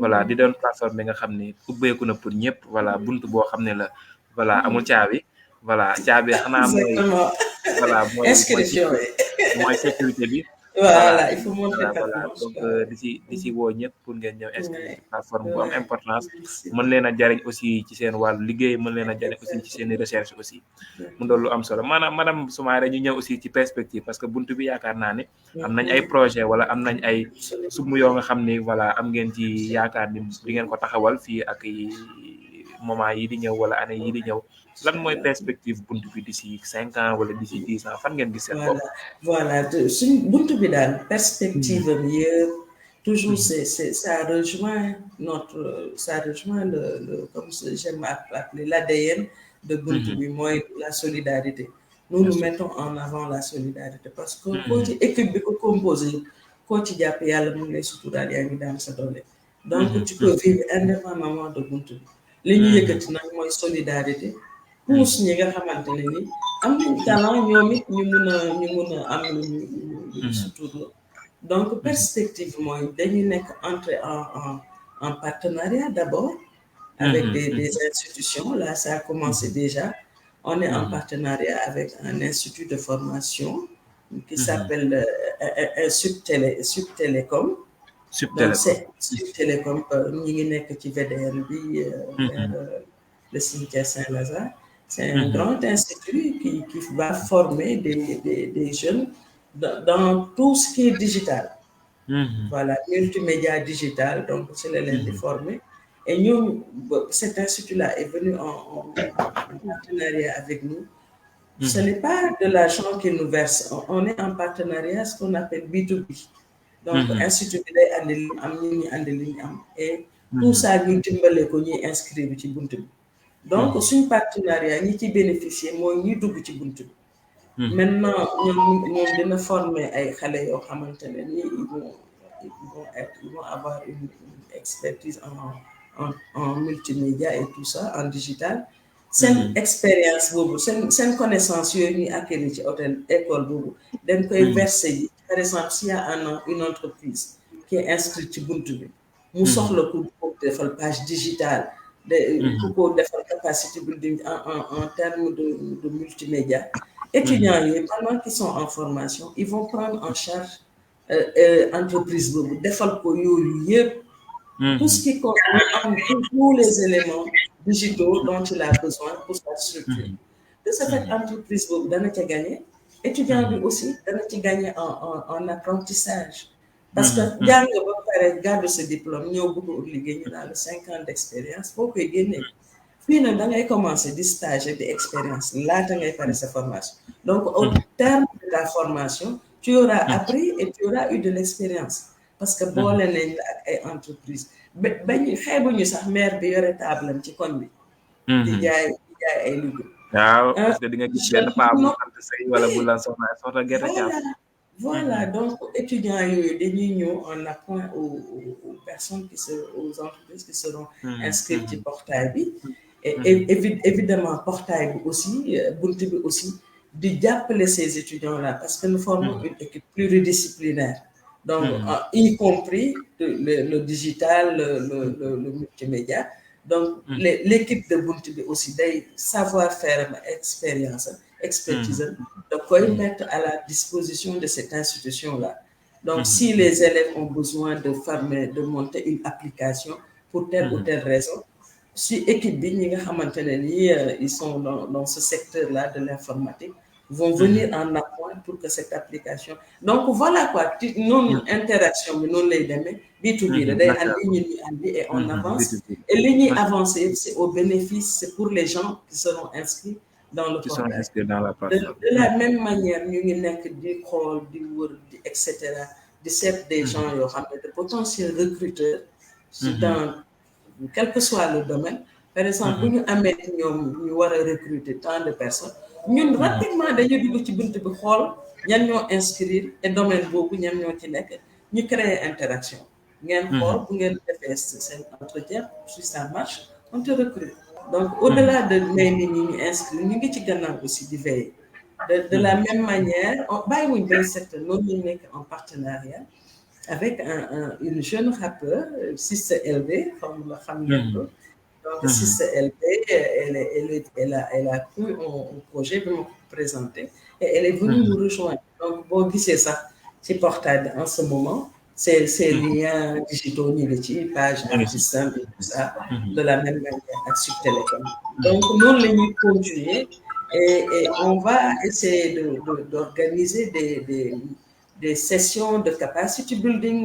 Voilà di doon plateforme bi nga xam ni ubbeeku na pour ñëpp voilà bunt boo xam ne la voilà amul caabi voilà caabi xanaa mooy Exactement. voilà Inscription. mooy sécurité bi. Voilà Voilà, il faut montrer carte voilà blanche. donc di si woo ñëpp pour ngeen ñëw inscrire ci plateforme bu am Ouais. importance Merci. mën leen a jariñ aussi ci seen wàllu liggéey mën leen a jariñ aussi ci seen recherche aussi mu doon lu am solo maanaam madame Soumaré ñu ñëw aussi ci perspective parce que buntu bi yaakaar naa ne am nañ ay projet wala am nañ ay sumb yoo nga xam ni voilà am ngeen ci yaakaar ni di ngeen ko taxawal fii ak moment yi di ñëw wala année yi di ñëw lan mooy perspective buntu bi d'ici 5 ans wala d'ici 10 ans fan ngeen gis seen bopp. Voilà suñ buntu bi daal perspective am yëpp toujours ça rejoint le comme j'aime appeler l'ADN de buntu bi mooy la solidarité. Nous mettons en avant la solidarité parce que koo ci équipe bi ko composé koo ci jàpp yàlla mu ngi lay suturaal yaa ngi daan sa doole. Donc tu peux vivre indépendamment de buntu bi li ñu yëkkati nag mooy solidarité pousse ñi nga xamante ne ni am nañ talent ñoom it ñu mun a am lu ñu suturloo. Donc perspective mooy dañu nekk entrer en partenariat d'abord avec des institutions. Là ça a commencé déjà. On est en partenariat avec un institut de formation qui s'appelle Subtélécom. Donc c'est Subtélécom ñi ngi nekk ci VDN bi vers le cimetière Saint-Lazare. C'est un grand institut qui va former des jeunes dans tout ce qui est digital. Voilà, multimédia digital, donc c'est les de former. Et nous, cet institut-là est venu en partenariat avec nous. Ce n'est pas de l'argent qu'ils nous versent. On est en partenariat, ce qu'on appelle B2B. Donc, institut bi day andi li am ñi ñi andi li ñu am et tout ça ñu dimbale ko ñuy inscrire ci buntu bi. Donc suñ partenariat ñi ci bénéficier mooy ñi dugg ci buntu bi. Maintenant ñoom dina former ay xale yoo xamante ne ni ils vont avoir une expertise en multimédia et tout ça en digital. Seen expérience boobu seen connaissance yooyu ñuy acquérir ci école boobu dañ koy verser yi. Par exemple, s'il y a une entreprise qui est inscrite ci buntu bi mu soxla ku ko defal page digitale ku ko defal capacity building en termes de multimédia, étudiants yi pendant qu'ils sont en formation ils vont prendre en charge entreprise boobu defal ko yooyu yëpp tout ce qui concerne tous les éléments digitaux dont il a besoin pour sa structure. De ce fait entreprise boobu dana ca gagner. Étudiant bi aussi dana ci gagner en apprentissage parce que jàng ba pare garde ce diplôme ñëw bëgg a liggéey ñu daal 5 ans d'expérience boo koy génnee fii nag da ngay commencer di stage di expérience laata ngay pare sa formation. Donc au terme de ta formation tu auras appris et tu auras eu de l'expérience parce que boole nañ la ak ay entreprise bañu xeebuñu sax maire bi yore table am ci koñ bi di jaay ay liggéey. waaw parce que di nga gis benn paa bu sant sëy wala bu lan soxna gerte caaf. Voilà donc étudiants yooyu dañuy ñëw en appoint aux personnes aux entreprises qui seront inscrites ci portail bi et évidemment portail bi aussi buntu bi aussi di jàppale ces étudiants là parce que nous formons une équipe pluridisciplinaire donc y compris le digital le multimédia. Donc l'équipe de buntu bi aussi day savoir-faire expertise da koy mettre à la disposition de cette institution là. Donc si les élèves ont besoin de monter une application pour telle ou telle raison si équipe bi ñi nga xamante ne ni ils sont dans ce secteur là de l'informatique vont venir en appoint pour que cette application donc voilà quoi noonu interaction bi noonu lay demee B2B la day andi ñun ñu andi et on avance et li ñuy avancer c'est au bénéfice c'est pour les gens qui seront inscrits dans le portail de la même manière ñu ngi nekk di xool di wër di et cetera di seet des gens yoo xam ne de potentiels recruteurs dans quel que soit le domaine par exemple bu ñu amee ñoom ñu war a recruter tant de personnes ñun rapidement dañuy dugg ci bunt bi xool ñan ñoo inscrire et domaine boobu ñan ñoo ci nekk ñu créer interaction ngeen xool bu ngeen defee seen entretien si ça marche on te recrute donc au-delà de may nit ñi ñu inscrire ñu ngi ci gannaaw aussi di veiller de la même manière bàyyiwuñ bay secteur noonu ñu nekk en partenariat avec une jeune rappeur Sister LB comme la xam ngeen ko donc Sister LB elle a cru au projet bi ma ko présenté et elle est venue nous rejoindre donc boo gisee sax ci portail bi en ce moment ces liens digitaux ñu ngi ci page artiste et tout ça de la même manière ak Sud Télécom donc noonu la ñuy continuer et on va essayer d'organiser des sessions de capacity building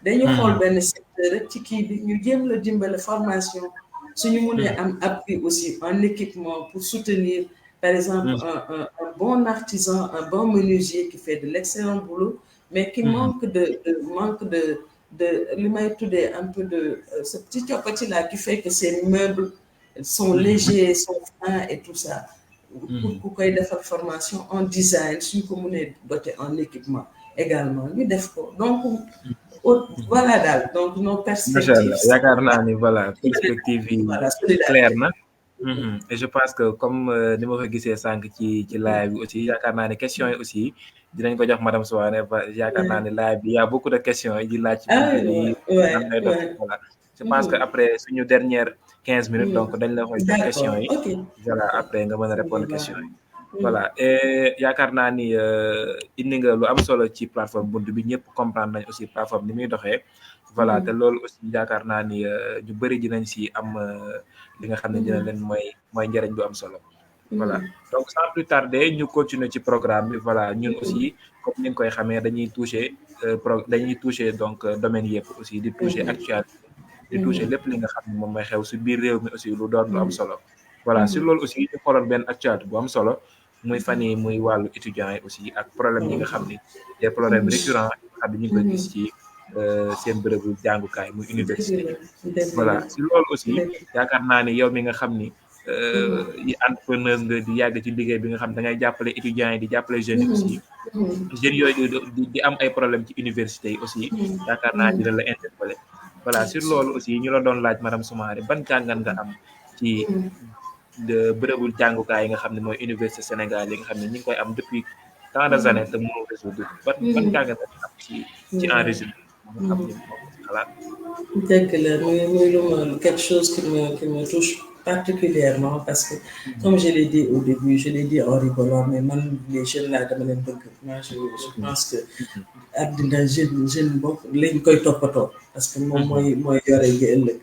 dañu xool benn secteur rek ci kii bi ñu jéem la dimbale formation suñu mënee am appui aussi en équipement pour soutenir par exemple un bon artisan un bon menuisier qui fait de l'excellent boulot mais qui manque de li may tuddee un peu de ce petit coppati là qui fait que ces meubles sont légers sont fins et tout ça pour ku koy defal formation en design suñ ko mënee doter en équipement également ñu def ko donc voilà daal donc nos perspectives. Macha Allah yaakaar naa ni voilà perspective yi clair na. Et je pense que comme ni ma ko gisee sànq ci live bi aussi yaakaar naa ne questions yi aussi dinañ ko jox madame Souare yaakaar naa ne live bi y a beaucoup de questions yi di laaj ci buntu bi nan lay doon voilà je pense que après suñu dernière 15 minutes donc dañ la koy jox questions yi voilà après nga mën a répondre questions yi voilà et yaakaar naa ni indi nga lu am solo ci plateforme buntu bi ñëpp comprendre nañ aussi plateforme ni muy doxee voilà te loolu aussi yaakaar naa ni ñu bëri dinañ si am li nga xam ne dina leen mooy njëriñ lu am solo voilà donc sans plus tarder ñu continuer ci programme bi voilà ñun aussi comme ni nga koy xamee dañuy toucher donc domaine yëpp aussi di toucher actualité di toucher lépp li nga xam ne moom mooy xew si biir réew mi aussi lu doon lu am solo voilà si loolu aussi ñu xooloon benn actualité bu am solo muy fan yi muy wàllu étudiants yi aussi ak problème yi nga xam ni des problèmes récurrents yi nga xam ne ñu ngi koy gis ci seen bërëbu jàngukaay muy université voilà si loolu aussi yaakaar naa ni yow mi nga xam ni yi entrepreneur nga di yàgg ci liggéey bi nga xam da ngay jàppale étudiants yi di jàppale jeunes yi aussi jeunes yooyu di am ay problème ci université yi aussi yaakaar naa dina la interpellé voilà sur loolu aussi ñu la doon laaj madame Soumaré ban jàngat nga am ci bërëbu jàngukaay yi nga xam ne mooy université Sénégal yi nga xam ne ñu ngi koy am depuis tant des années te mënul résoudre ban jàngat nga am ci en résumé nga xam ne moom xalaat dëgg la muy lu ma quelque chose qui me touche particulièrement parce que comme je l'ai dit au début je l'ai dit en rigolant mais man les jeunes là dama leen bëgg moi je pense que àddina jeune bopp lañ koy toppatoo parce que moom mooy yore gi ëllëg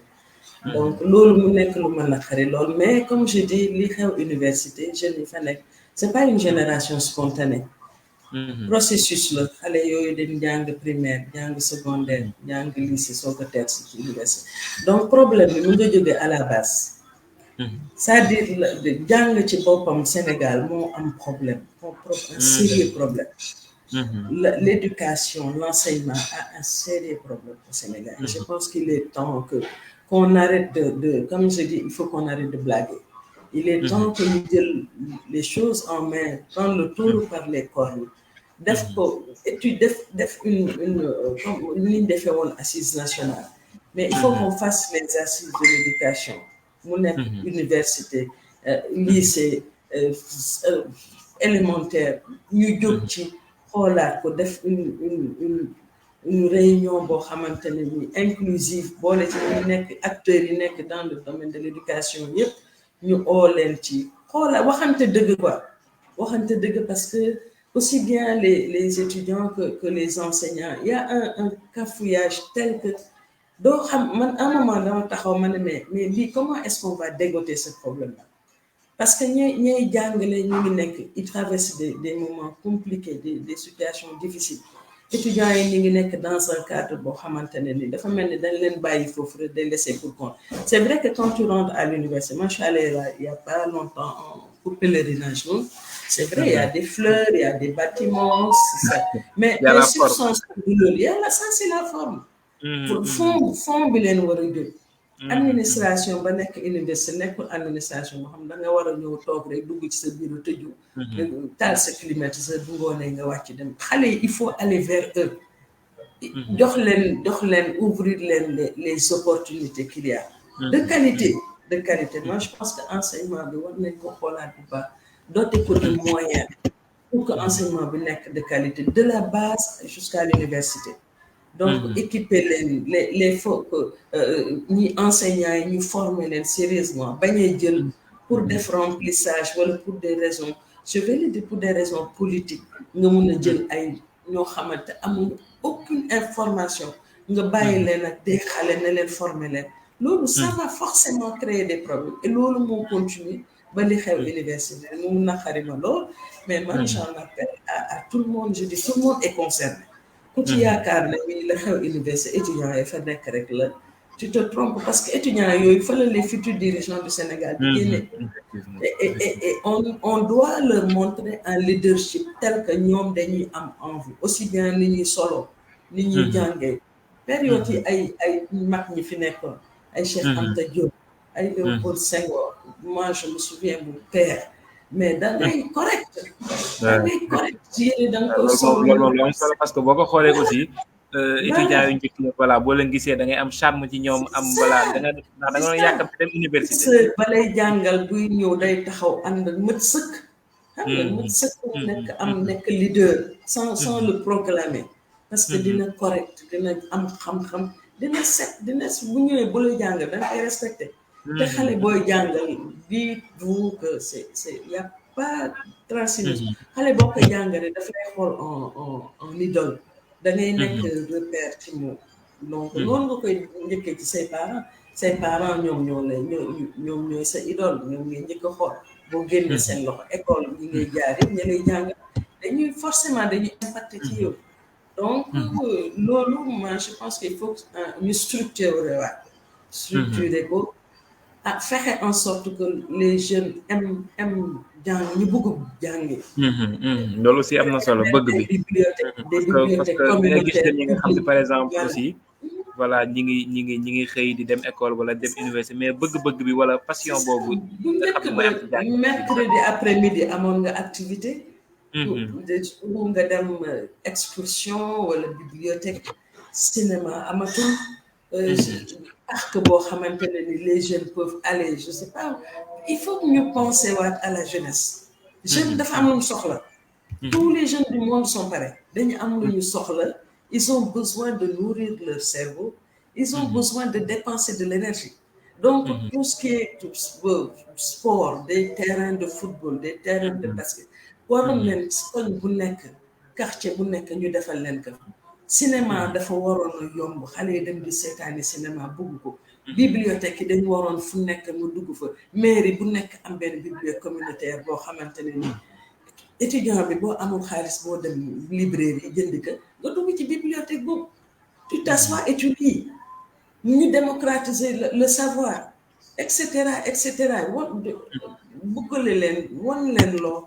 donc loolu mu nekk lu ma naqari lool mais comme je dis li xew université jeunes yi fa nekk c'est pas une génération spontanée processus la xale yooyu dañ jàng primaire jàng secondaire jàng lycée soo ko teer si ci université donc problème bi mu nga jógee à la base c'est-à-dire jàng ci boppam Sénégal moo am problème un sérieux problème l'éducation l'enseignement a un sérieux problème au Sénégal je pense qu'il est temps qu'on arrête de comme je dis il faut qu'on arrête de blaguer il est temps que ñu jël les choses en main prendre le taureau par les cornes def ko étude def une comme ni ñu defee woon assise nationale mais il faut qu'on fasse les assises de l'éducation mu nekk université lycée élémentaire ñu jóg ci xoolaat ko def une réunion boo xamante ne ni inclusive boole ci ñu nekk acteurs yi nekk dans le domaine de l'éducation yëpp ñu oo leen ci xoolaat waxante dëgg quoi waxante dëgg parce que aussi bien les étudiants que les enseignants il y a un cafouillage tel que doo xam man à un moment dama taxaw ma ne mais lii comment est-ce qu'on va dégoter ce problème-là parce que ñooy jàngale ñu ngi nekk ils traversent des moments compliqués des situations difficiles étudiants yi ñu ngi nekk dans un cadre boo xamante ne ni dafa mel ni dañ leen bàyyi foofu rek day laisser pour compte c'est vrai que quand tu rentres à l'université moi je suis allée là il y a pas longtemps pour pèlerinage c'est vrai il y a des fleurs il y a des bâtiments c'est ça mais les substances de loolu yàlla ça c'est la forme fond bi leen war a jóg administration ba nekk université nekkul administration boo xam da nga war a ñëw toog rek dugg ci sa bureau tëju taal sa climatiseur bu ngoonee nga wàcc dem xale yi il faut aller vers eux jox leen ouvrir leen les opportunités qu'il y a de qualité moi je pense que enseignement bi war nañ ko xoolaat bu baax doté ko de moyens pour que enseignement bi nekk de qualité de la base jusqu'à l'université donc équiper les faut que ñi enseignants yi ñu former leen sérieusement bañee jël pour def remplissage wala pour des raisons je vais le dire pour des raisons politiques nga mun a jël ay ñoo xamante amul aucune information nga bàyyi leen ak des xale ne leen former leen loolu ça va forcément créer des problèmes et loolu moo continue ba li xew université mu naqari ma lool mais man j'en appelle à tout le monde je dis tout le monde est concerné ku ci yaakaar ne mi la xew université étudiants yi fa nekk rek la tu te trompes parce que étudiants yooyu fa la les futurs dirigeants du Sénégal di génne et on doit leur montrer un leadership tel que ñoom dañuy am envie aussi bien ni ñuy solo ni ñuy jàngee période yi ay mag ñi fi nekkoon ay Cheikh Anta Diop ay Léopold Senghor moi je me souviens mon père mais da ngay correct ci yéene da nga ko solo loolu am solo parce que boo ko xoolee aussi étudiants yu njëkk voilà boo leen gisee da ngay am charme ci ñoom am voilà da nga doon yàkkam dem université ba lay jàngal buy ñëw day taxaw ànd mët sëkk xam nga mët sëkk nekk leader sans le proclamer parce que dina correct dina am xam-xam dina set dina bu ñëwee bu la jàngal da nga koy respecté te xale booy jàngal dites-vous que c'est y a pas transition xale boo koy jàngale daf lay xool en idole da ngay nekk repère ci moom donc noonu nga koy njëkkee ci say parents ñoom ñooy sa idole ñoom ngay njëkk a xool boo génnee seen loxo école ñi ngay jaar yëpp ñi lay jàngal dañuy forcément dañuy impacté ci yow donc loolu moi je pense qu'il faut ñu structurer ko ak fexe en sorte que les jeunes aiment jàng ñu bëgg jàngi loolu aussi am na solo bëgg bi parce que nga gis ñi nga xam ne par exemple aussi voilà ñi ngi xëy di dem école wala dem université mais bëgg-bëgg bi wala passion boobu nga xam ne mooy am ci jàng mercredi après midi amoon nga activité pour nga dem excursion wala bibliothèque cinéma amatul parc boo xamante ne ni les jeunes peuvent aller je sais pas il faut que ñu penser waat à la jeunesse jeune dafa am lu ñu soxla tous les jeunes du monde sont pareils dañu am lu ñu soxla ils ont besoin de nourrir leur cerveau ils ont besoin de dépenser de l'énergie donc tout ce qui est sport des terrains de football des terrains de basket waroon leen koñ bu nekk quartier bu nekk ñu defal leen ko cinéma dafa waroon a yomb xale yi dem di seetaani cinéma bëgg ko bibliothèque yi dañu waroon fu nekk mu dugg fa mairie bu nekk am benn bibliothèque communautaire boo xamante ne ni étudiant bi boo amul xaalis boo dem librairie jënd ko nga dugg ci bibliothèque boobu tu t'assois et tu lis ñu démocratiser le savoir et cetera buggale leen won leen loo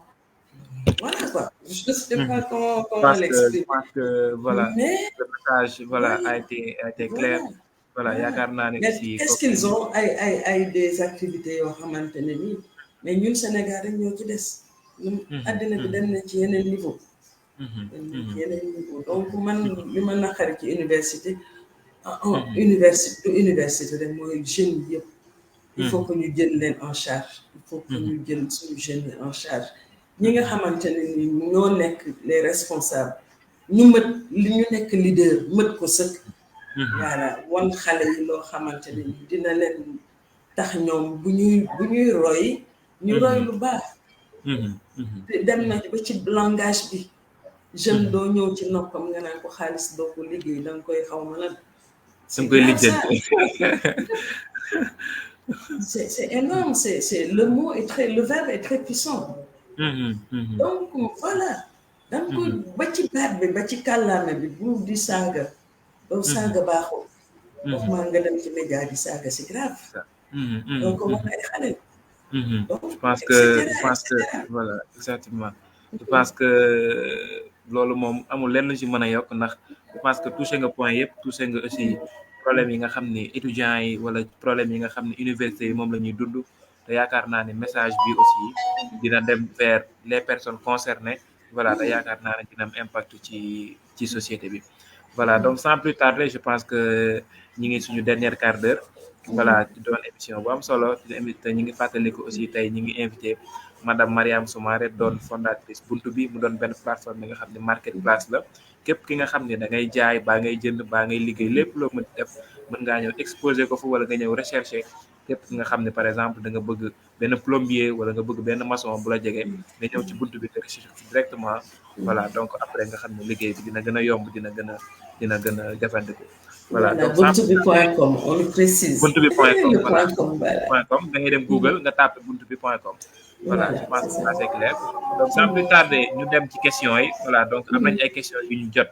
voilà quoi je sais pas comment l'expliquer parce que voilà le message voilà a été clair voilà yaakaar naa ne aussi qu'est-ce qu'ils ont ay des activités yoo xamante ne nii mais ñun Sénégal rek ñoo ci des àddina bi dem na ci yeneen niveau donc man li ma naqari ci université université rek mooy jeunes yëpp il faut que ñu jël leen en charge il faut que ñu jël suñu jeunes yi en charge ñi nga xamante ne ni ñoo nekk les responsables ñu li ñu nekk leader mët ko sëkk voilà wan xale yi loo xamante ne ni dina leen tax ñoom bu ñuy roy ñu roy lu baax dem na ba ci langage bi jeune doo ñëw ci noppam nga naan ko xaalis doo ko liggéey danga koy xaw ma lan c'est énorme c'est le mot le verbe est très puissant donc voilà danga ko ba ci baat bi ba ci kàllaame bi bu di saaga doo saaga baaxoo wax maa nga dem ci média di saaga c'est grave donc wax ay xale je pense que voilà exactement je pense que loolu moom amul lenn ci mën a yokk ndax je pense que touché nga point yëpp touché nga aussi problème yi nga xam ni étudiants yi wala problème yi nga xam ni université yi moom la ñuy dund te yaakaar naa ne message bi aussi dina dem vers les personnes concernées voilà te yaakaar naa ne dina am impact ci société bi voilà donc sans plus tarder je pense que ñi ngi suñu dernière quart d'heure voilà di doon émission bu am solo di invité ñi ngi fàttaliku aussi tey ñi ngi invité madame Mariam Soumaré doon fondatrice buntu bi mu doon benn plateforme bi nga xam ne marketplace la képp ki nga xam ne da ngay jaay baa ngay jënd baa ngay liggéey lépp loo mën def mën ngaa ñëw exposé ko fu wala nga ñëw recherché képp ki nga xam ne par exemple da nga bëgg benn plombier wala nga bëgg benn maçon bu la jege nga ñëw ci buntu bi nga recherché directement voilà donc après nga xam ne liggéey bi dina gën a yomb dina gën a jafandiku voilà donc buntubi.com on le précise. buntubi.com Le voilà .com voilà. .com da ngay dem Google nga tapé buntubi.com voilà je pense que ça c'est clair donc sans plus tarder ñu dem ci questions yi voilà donc am nañ ay questions yu ñu jot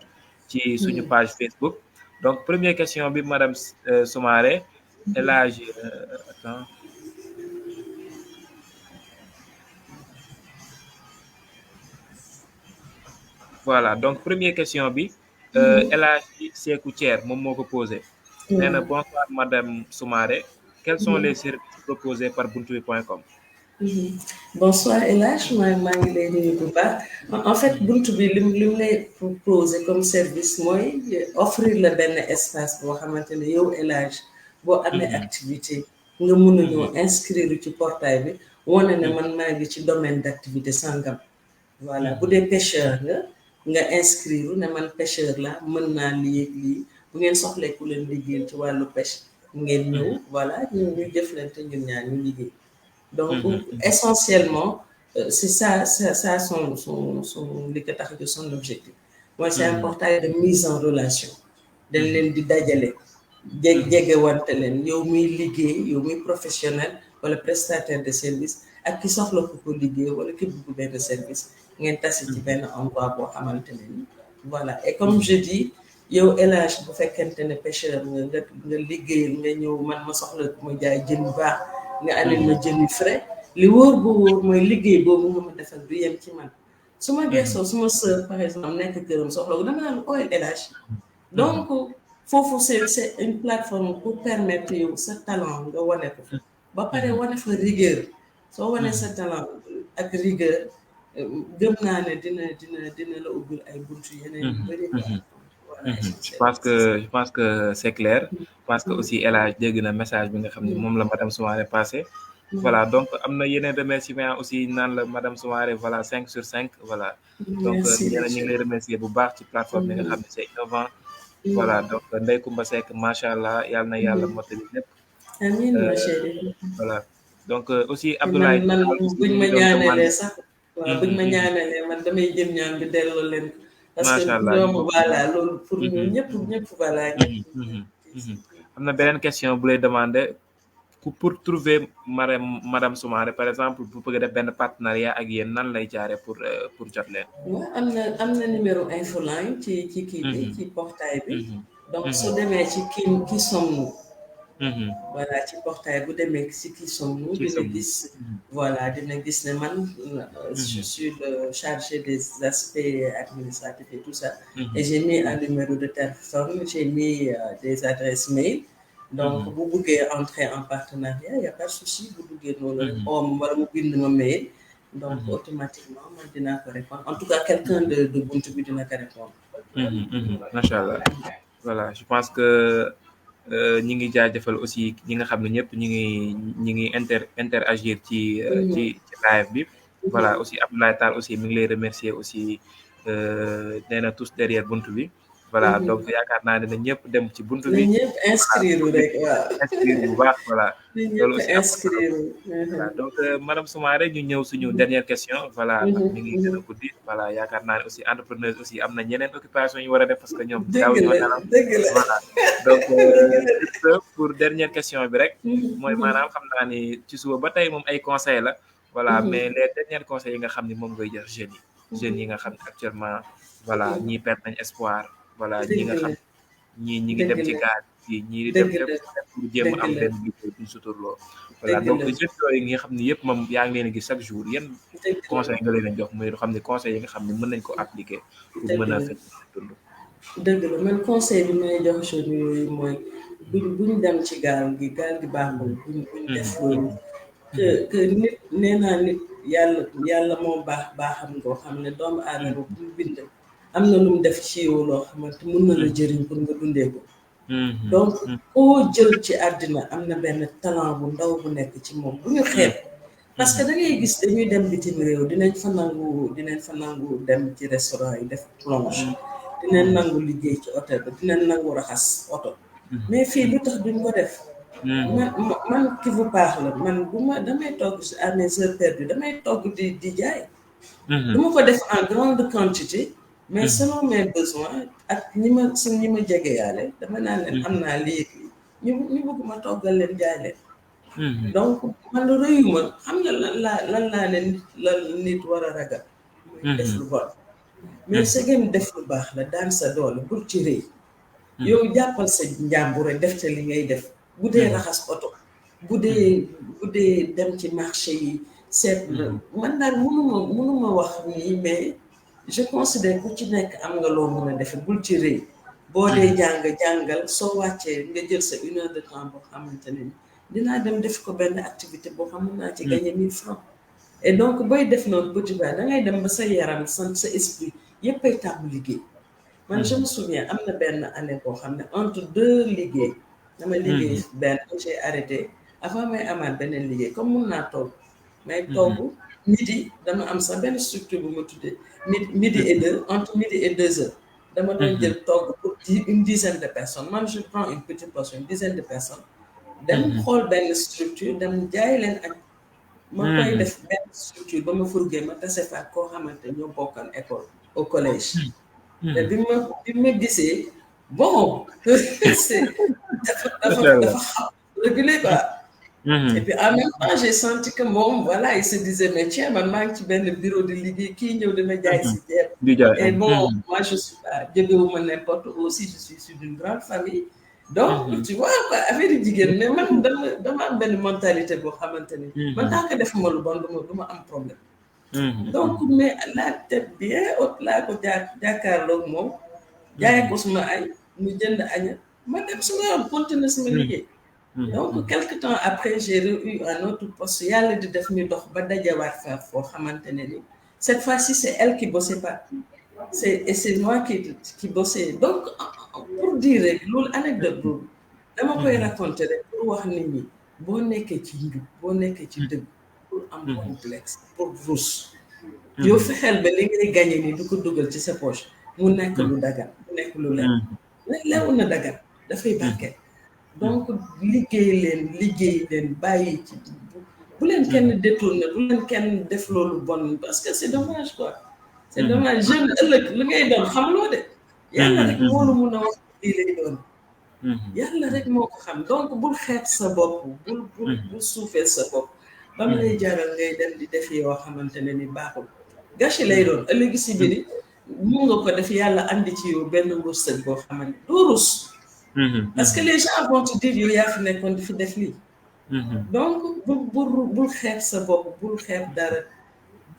ci suñu page Facebook donc première question bi madame Soumaré El Hadj attends voilà donc première question bi El Hadj Sékou Thier moom moo ko posé nee na bonsoir madame Soumaré quels sont les services proposés par buntubi.com. Bonsoir El Hadj maa ngi lay nuyu bu baax en fait buntu bi lim lay proposer comme service mooy offrir la benn espace boo xamante ne yow El Hadj boo amee activité nga mun a ñëw inscrire ci portail bi wane ne man maa ngi ci domaine d'activité sangam voilà bu dee pêcheur nga inscrire ne man pêcheur la mën naa lii ak lii bu ngeen soxlee ku leen liggéeyal ci wàllu pêche ngeen ñëw voilà ñu jëflante ñun ñaar ñu liggéey. Donc, essentiellement, c'est ça son li ko tax a son objectif. Moi, c'est un portail de mise en relation. dañ leen di dajale. jege wante leen yow muy liggéey yow muy professionnel wala prestataire de service ak ki soxla ko liggéey wala ki bëgg benn service ngeen tasi ci benn endroit boo xamante ne ni voilà et comme je dis yow El Hadj bu fekkente ne pêcheur nga liggéeyal nga ñëw man ma soxla ma jaay jën bu baax nga andil ma jën yu frais li wóor bu wóor mooy liggéey boobu nga ma defal du yem ci man su ma geesoo su ma sœur par exemple nekk këram soxla ko dama naan ooy El Hadj donc foofu c'est une plateforme pour permettre yow sa talent nga wane ko ba pare wane fa rigueur soo wane sa talent ak rigueur gëm naa ne dina la ubbil ay buntu yeneen yu bëri je pense que c'est clair parce que aussi El Hadj dégg na message bi nga xam ne moom la madame Soumaré passé voilà donc am na yeneen remerciement aussi naan la madame Soumaré voilà 5 sur 5 voilà donc ñu ngi lay remercier bu baax ci plateforme bi nga xam ne c'est innovant voilà donc Ndeye Coumba Seck macha allah yàlla na yàlla mottali lépp amiin ma chérie voilà donc aussi Abdoulaye man buñ ma ñaanalee sax waaw buñ ma ñaanalee man damay jëm ñaan bi delloo leen parce que ñoom voilà loolu pour ñu ñëpp voilà am na beneen question bu lay demander pour trouver madame Soumaré par exemple bu bëgg def benn partenariat ak yéen nan lay jaaree pour jot leen waaw am na numéro infoline ci kii bi ci portail bi donc soo demee ci qui sommes-nous voilà ci portail bu demee ci qui sommes-nous dina gis voilà dina gis ne man je suis le chargé des aspects administratifs et tout ça et j'ai mis un numéro de téléphone j'ai mis des adresses mail donc bu bëggee entrer en partenariat il y a pas de souci bu duggee noonu om wala mu bind ma mail donc automatiquement man dinaa ko répondre en tout cas quelqu'un de buntu bi dina ko répondre macha allah voilà je pense que ñi ngi jaajëfal aussi ñi nga xam ne ñëpp ñi ngi interagir ci live bi voilà aussi Abdoulaye Tall aussi mi ngi lay remercier aussi nee na tous derrière buntu bi voilà donc yaakaar naa ne ñëpp dem ci buntu bi ñëpp inscrire rek waaw inscrire bu baax voilà loolu aussi inscrire voilà donc madame Soumaré ñu ñëw suñu dernière question voilà mi ngi gën a guddi voilà yaakaar naa ne aussi entrepreneur aussi am na ñeneen occupation yu war a def parce que ñoom daaw ñoo dalal voilà donc pour dernière question bi rek mooy maanaam xam naa ni ci suba ba tey moom ay conseils la voilà mais les derniers conseils yi nga xam ni moom ngay jox jeunes yi nga xam ne actuellement voilà ñii perte nañ espoir voilà ñi nga xam ñi ngi dem ci gaal yi ñii di dem pour jéem a am benn liggéey buñ suturloo voilà donc jeunes yooyu nga xam ne yëpp moom yaa ngi leen gis chaque jour yan conseil nga leen jox muy xam ne conseil yi nga xam ne mën nañ ko appliquer pour mën a fekk dund dëgg la man conseil bi may jox jeunes yooyu mooy buñ dem ci gaal gi baaxul buñ def loolu que nit nee naa nit yàlla moo baaxam ngoo xam ne doomu aadama bu mu bind am na lu mu def ci yow loo xamante mun na la jëriñ pour nga dundee ko donc koo jël ci àddina am na benn talent bu ndaw bu nekk ci moom bu ñu xeeb parce que da ngay gis dañuy dem bitim réew dinañ fa nangu dem ci restaurant yi def plonge dinañ nangu liggéey ci hôtel ba dinañ nangu raxas oto mais fii lu tax duñ ko def man qui vous parle man bu ma damay togg à mes heures perdues damay togg di jaay du ma ko def en grande quantité mais selon mes besoins ak ñi ma jegeyaale dama naan leen am naa lii ñu bëgg ma toggal leen jaay leen donc man rëyuma xam nga lan laa leen lan nit war a ragal muy def lu bon mais sa ngeen def lu baax la daan sa doole bul ci rëy yow jàppal sa njàmbur rek def ca li ngay def bu dee raxas oto bu dee dem ci marché yi seet man daal mënuma wax nii mais je considère ku ci nekk am nga loo mën a defe bul ci rëy boo dee jàngal soo wàccee nga jël sa 1 heure de temps boo xamante ne dinaa dem def ko benn activité boo xam naa ci gagné 1000 francs et donc booy def noonu petit ba da ngay dem ba sa yaram sa esprit yëpp ay tàmm liggéey man je me souviens am na benn année boo xam ne entre 2 liggéey dama liggéey benn j'ai arrêté avant may amaat beneen liggéey comme mun naa togg may togg midi dama am sax benn structure bu ma tuddee midi et 2 entre midi et 2 heures dama doon jël togg pour une dizaine de personnes man je prends une petite portion une dizaine de personnes dem xool benn structure dem jaay leen ak ma koy def benn structure ba ma furgee ma tase fa koo xamante ñoo bokkan école au collège te bi ma gisee bon c'est dafa xam régulier quoi et puis en même temps j'ai senti que moom voilà il se disait mais tiens man maa ngi ci benn bureau de liggéey kii ñëw dama jaay si ceeb et bon moi je suis pas jógewuma n'importe où aussi je suis issu d'une grande famille donc tu vois quoi affaire yi jigéen mais man dama am benn mentalité boo xamante ni man tant que defuma lu bon du ma am problème donc mais la tête bien haute laa ko jàkkaarloog moom jaay ko suma añ mu jënd aña ma dem suma yoon continuer suma liggéey donc quelque temps après j'ai eu un autre poste yàlla di def ñu dox ba dajawaat fa foo xamante ne ni cette fois-ci c'est elle qui bossait pas c'est moi qui bossais donc pour dire rek loolu anecdote boobu dama koy raconter rek pour wax nit ñi boo nekkee ci njub boo nekkee ci dëgg pour am complexe pour rus yow fexeel ba li ngay gagné nii du ko dugal ci sa poche mu nekk lu dagan mu nekk lu lew na dagan dafay barke donc liggéey leen bàyyi ci bu leen kenn détourné bu leen kenn def loolu bon parce que c'est dommage quoi c'est dommage jeune ëllëg li ngay doon xamloo de yàlla rek moo la mun a wax lii lay doon yàlla rek moo ko xam donc bul xeeb sa bopp bul suufee sa bopp ba mu lay jaral ngay dem di def yoo xamante ne ni baaxul gâché lay doon ëllëgi si biri mun nga ko def yàlla andi ci yow benn wërsëg boo xamante doo rus parce que les gens vont te dire yow yaa fi nekkoon di fi def lii donc bul xeeb sa bopp bul xeeb dara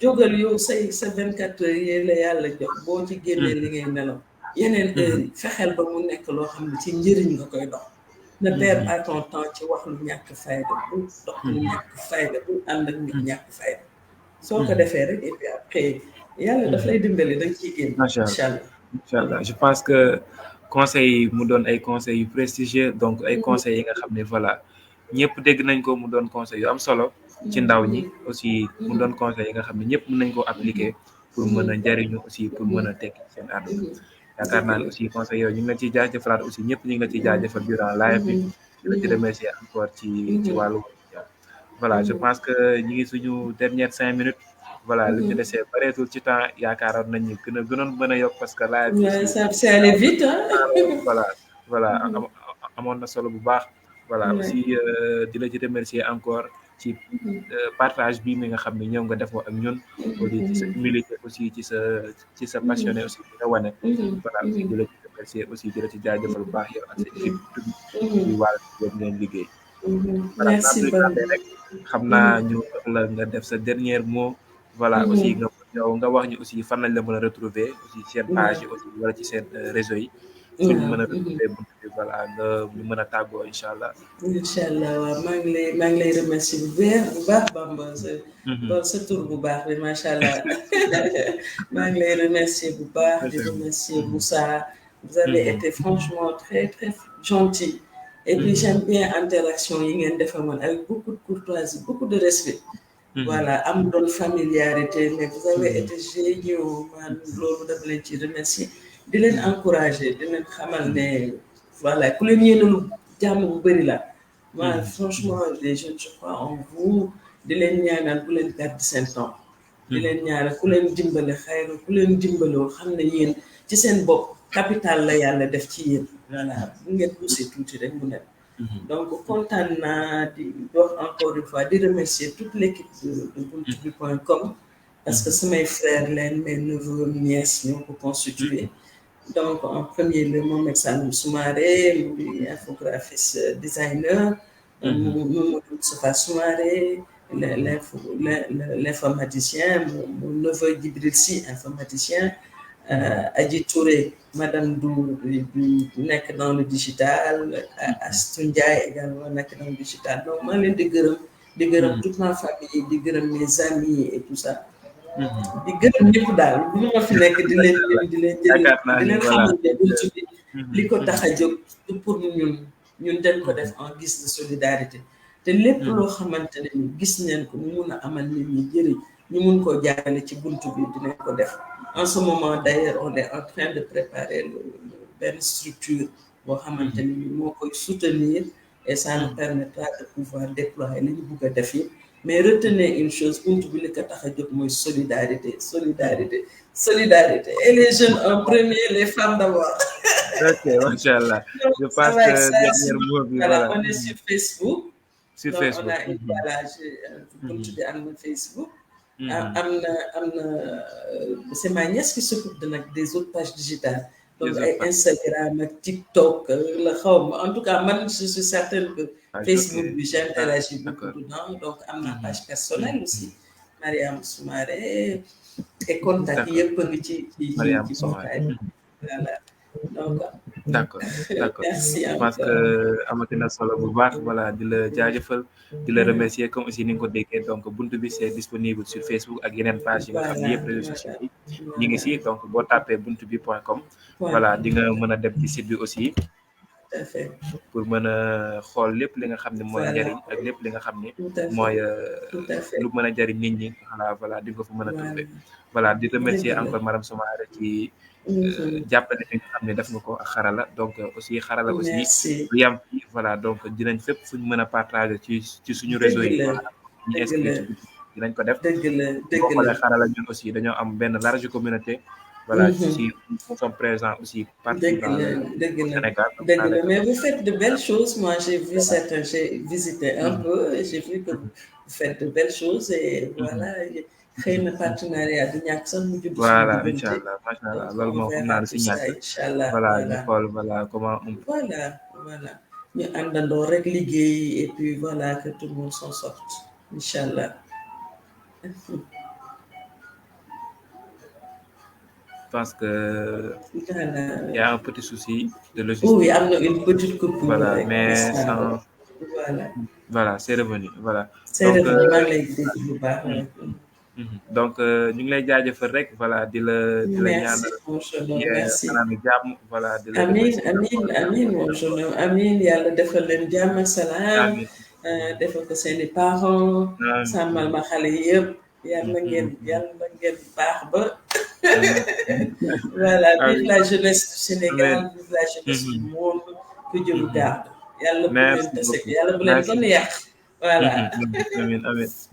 jógal yow sa 24 heures yi la yàlla jox boo ci génnee li ngay nelaw yeneen heure yi fexeel ba mu nekk loo xam ne ci njëriñ nga koy dox ne perds pas ton temps ci wax lu ñàkk fayda bul dox lu ñàkk fayda bul ànd ak nit ñàkk fayda soo ko defee rek et puis après yàlla daf lay dimbali da nga ciy génn incha allah je pense que conseils yi mu doon ay conseils yu prestigieux donc ay conseils yi nga xam ne voilà ñëpp dégg nañ ko mu doon conseil yu am solo ci ndaw ñi aussi mu doon conseil yi nga xam ne ñëpp mën nañ koo appliquer pour mën a jariñu aussi pour mën a tekki seen àdduna yaakaar naa ne aussi conseil yooyu ñu ngi la ciy jaajëfalaat aussi ñëpp ñu ngi la ciy jaajëfal durant live bi di la ci remercier encore ci wàllu voilà je pense que ñi ngi suñu dernière 5 minutes voilà li ñu desee bareetul ci temps yaakaaroon nañu gënoon mën a yokk parce que live bi c'est allé vite voilà amoon na solo bu baax voilà aussi di la ci remercier encore ci partage bi mi nga xam ne ñëw nga defoo ak ñun aussi ci sa humilité aussi ci sa passionné aussi bi nga wane voilà aussi di la ci remercier aussi di la ci jaajëfal bu baax yow ak sa équipe ci wàll boobu ngeen liggéey merci beaucoup rek xam naa ñu la nga def sa dernier mot voilà aussi nga yow nga wax ñu aussi fan lañ la mën a retrouver aussi seen page yi aussi wala ci seen réseau yi fu ñu mën a waaw. retrouver buntu bi voilà nga ñu mën a tàggoo incha allah. incha allah waaw maa ngi lay remercier bu baax Bamba sa tur bu baax bi macha allah maa ngi lay remercier bu baax di remercier Moussa. Vous avez été franchement très très gentil. Et puis j'aime bien interaction yi ngeen defa man avec beaucoup de courtoisie, beaucoup de respect. Voilà, am doon familiarité, mais vous avez été géniaux man loolu dama leen ci remercier di leen encourager di leen xamal ne voilà ku leen yéenalu jàmm bu bëri la. Moi franchement les jeunes je crois en vous di leen ñaanal bu leen perdre seen temps. di leen ñaanal ku leen dimbale xayru ku leen dimbaloo xam ne yéen ci seen bopp capital la yàlla def ci yéen. Voilà bu ngeen poussé tuuti rek mu nekk. Donc kontaan naa di wax encore une fois di remercier toute l'équipe de buntubi.com parce que samay frères leen mes neveux nièces ñoo ko constitué. Donc en premier lieu Mohamed Saloum Soumaré muy infographiste designer. Mamadou Moustapha Soumaré l'informaticien mon neveu Djibril Sy informaticien. Adji Touré madame du nekk dans le digital Astou Ndiaye également nekk dans le digital donc maa leen di gërëm toute ma famille di gërëm mes amis et tout ça di gërëm ñëpp daal bu ma fi nekk di leen xamal ne buntu bi li ko tax a jóg pour ñun dañ ko def en guise de solidarité te lépp loo xamante ne ni gis neen ko mu mun a amal nit ñi jëriñ ñu mun koo jaarale ci buntu bi dinañ ko def. En ce moment d'ailleurs on est en train de préparer benn structure boo xamante ni moo koy soutenir et ça nous permettra de pouvoir déployer li ñu bugg a def yi mais retenez une chose buntu bi li ko tax a jóg mooy solidarité et les jeunes en premier les femmes d'abord. Ok, machallah. Je pense que dernier mot bi voilà on est sur Facebook. Sur donc Facebook. on a voilà buntu bi am na Facebook. am na c'est ma nièce qui s'occupe des autres pages digitales donc ay Instagram ak TikTok la xaw ma en tout cas man je suis certaine que Facebook bi j'interagis beaucoup dedans donc am na page personnelle aussi Mariam Soumaré et contact yëpp a ngi ci mbootaay voilà donc d'accord merci je pense que amati na solo bu baax voilà di la jaajëfal di la remercier comme aussi ni nga ko déggee donc buntu bi c'est disponible sur Facebook ak yeneen page yi nga xam ne yëpp réseaux sociaux yi ñi ngi si donc boo tapee buntubi.com voilà di nga mën a dem ci site bi aussi pour mën a xool lépp li nga xam ne mooy njariñ ak lépp li nga xam ne mooy lu mën a jariñ nit ñi voilà di nga ko fa mën a trouver voilà di remercier encore madame Soumaré ci jàppale li nga xam ne def nga ko ak xarala donc aussi xarala aussi lu yam fii voilà donc dinañ fépp fuñ mën a partager ci suñu réseau yi ñu inscrit dinañ ko def boo xoolee xarala ñun aussi dañoo am benn large communauté voilà si nous sommes présents aussi partout dans le Sénégal mais vous faites de belles choses moi j'ai visité un peu et j'ai vu que vous faites de belles choses et voilà xëy na partenariat du ñàkk sax mu judd voilà inchallah machallah loolu moom xam naa si ñàkk inchallah voilà ñu xool voilà comment voilà ñu àndandoo rek liggéey et puis voilà que tout le monde s'en sorte inchallah je pense que il y a un petit souci de logistique. Oui, am na une petite coupure. Voilà, mais sans voilà c'est revenu voilà. C'est revenu maa ngi lay dégg bu baax. donc ñu ngi lay jaajëfal rek voilà di la ñaanal merci jàmm voilà di la amiin mon jeune homme amiin yàlla defal leen jàmm ak salaam defal ko seeni parents sàmmal ma xale yëpp yàlla ngeen baax ba voilà vive la jeunesse du Sénégal vive la jeunesse du monde que Dieu nous garde yàlla bu leen tase yàlla bu leen gën a yàq voilà. Amin.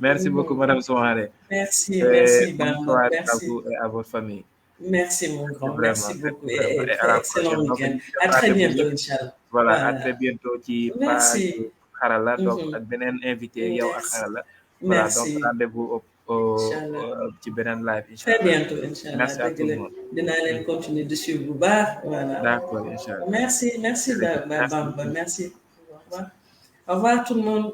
Merci beaucoup, Madame Soumaré. Merci, Bamba. Merci à vous et à votre famille. Merci, mon grand. Merci beaucoup. Et excellent week-end. À très bientôt, Inch'Allah. Voilà, à très bientôt. Merci. Harala, donc, avec Benen invité, Yao à Harala. Voilà, donc, rendez-vous au Benen Live, Inch'Allah. Très bientôt, Inch'Allah. Merci à tout le monde. Nous allons continuer de suivre vous. Voilà. D'accord, Inch'Allah. Merci, Bamba. Merci. Au revoir tout le monde.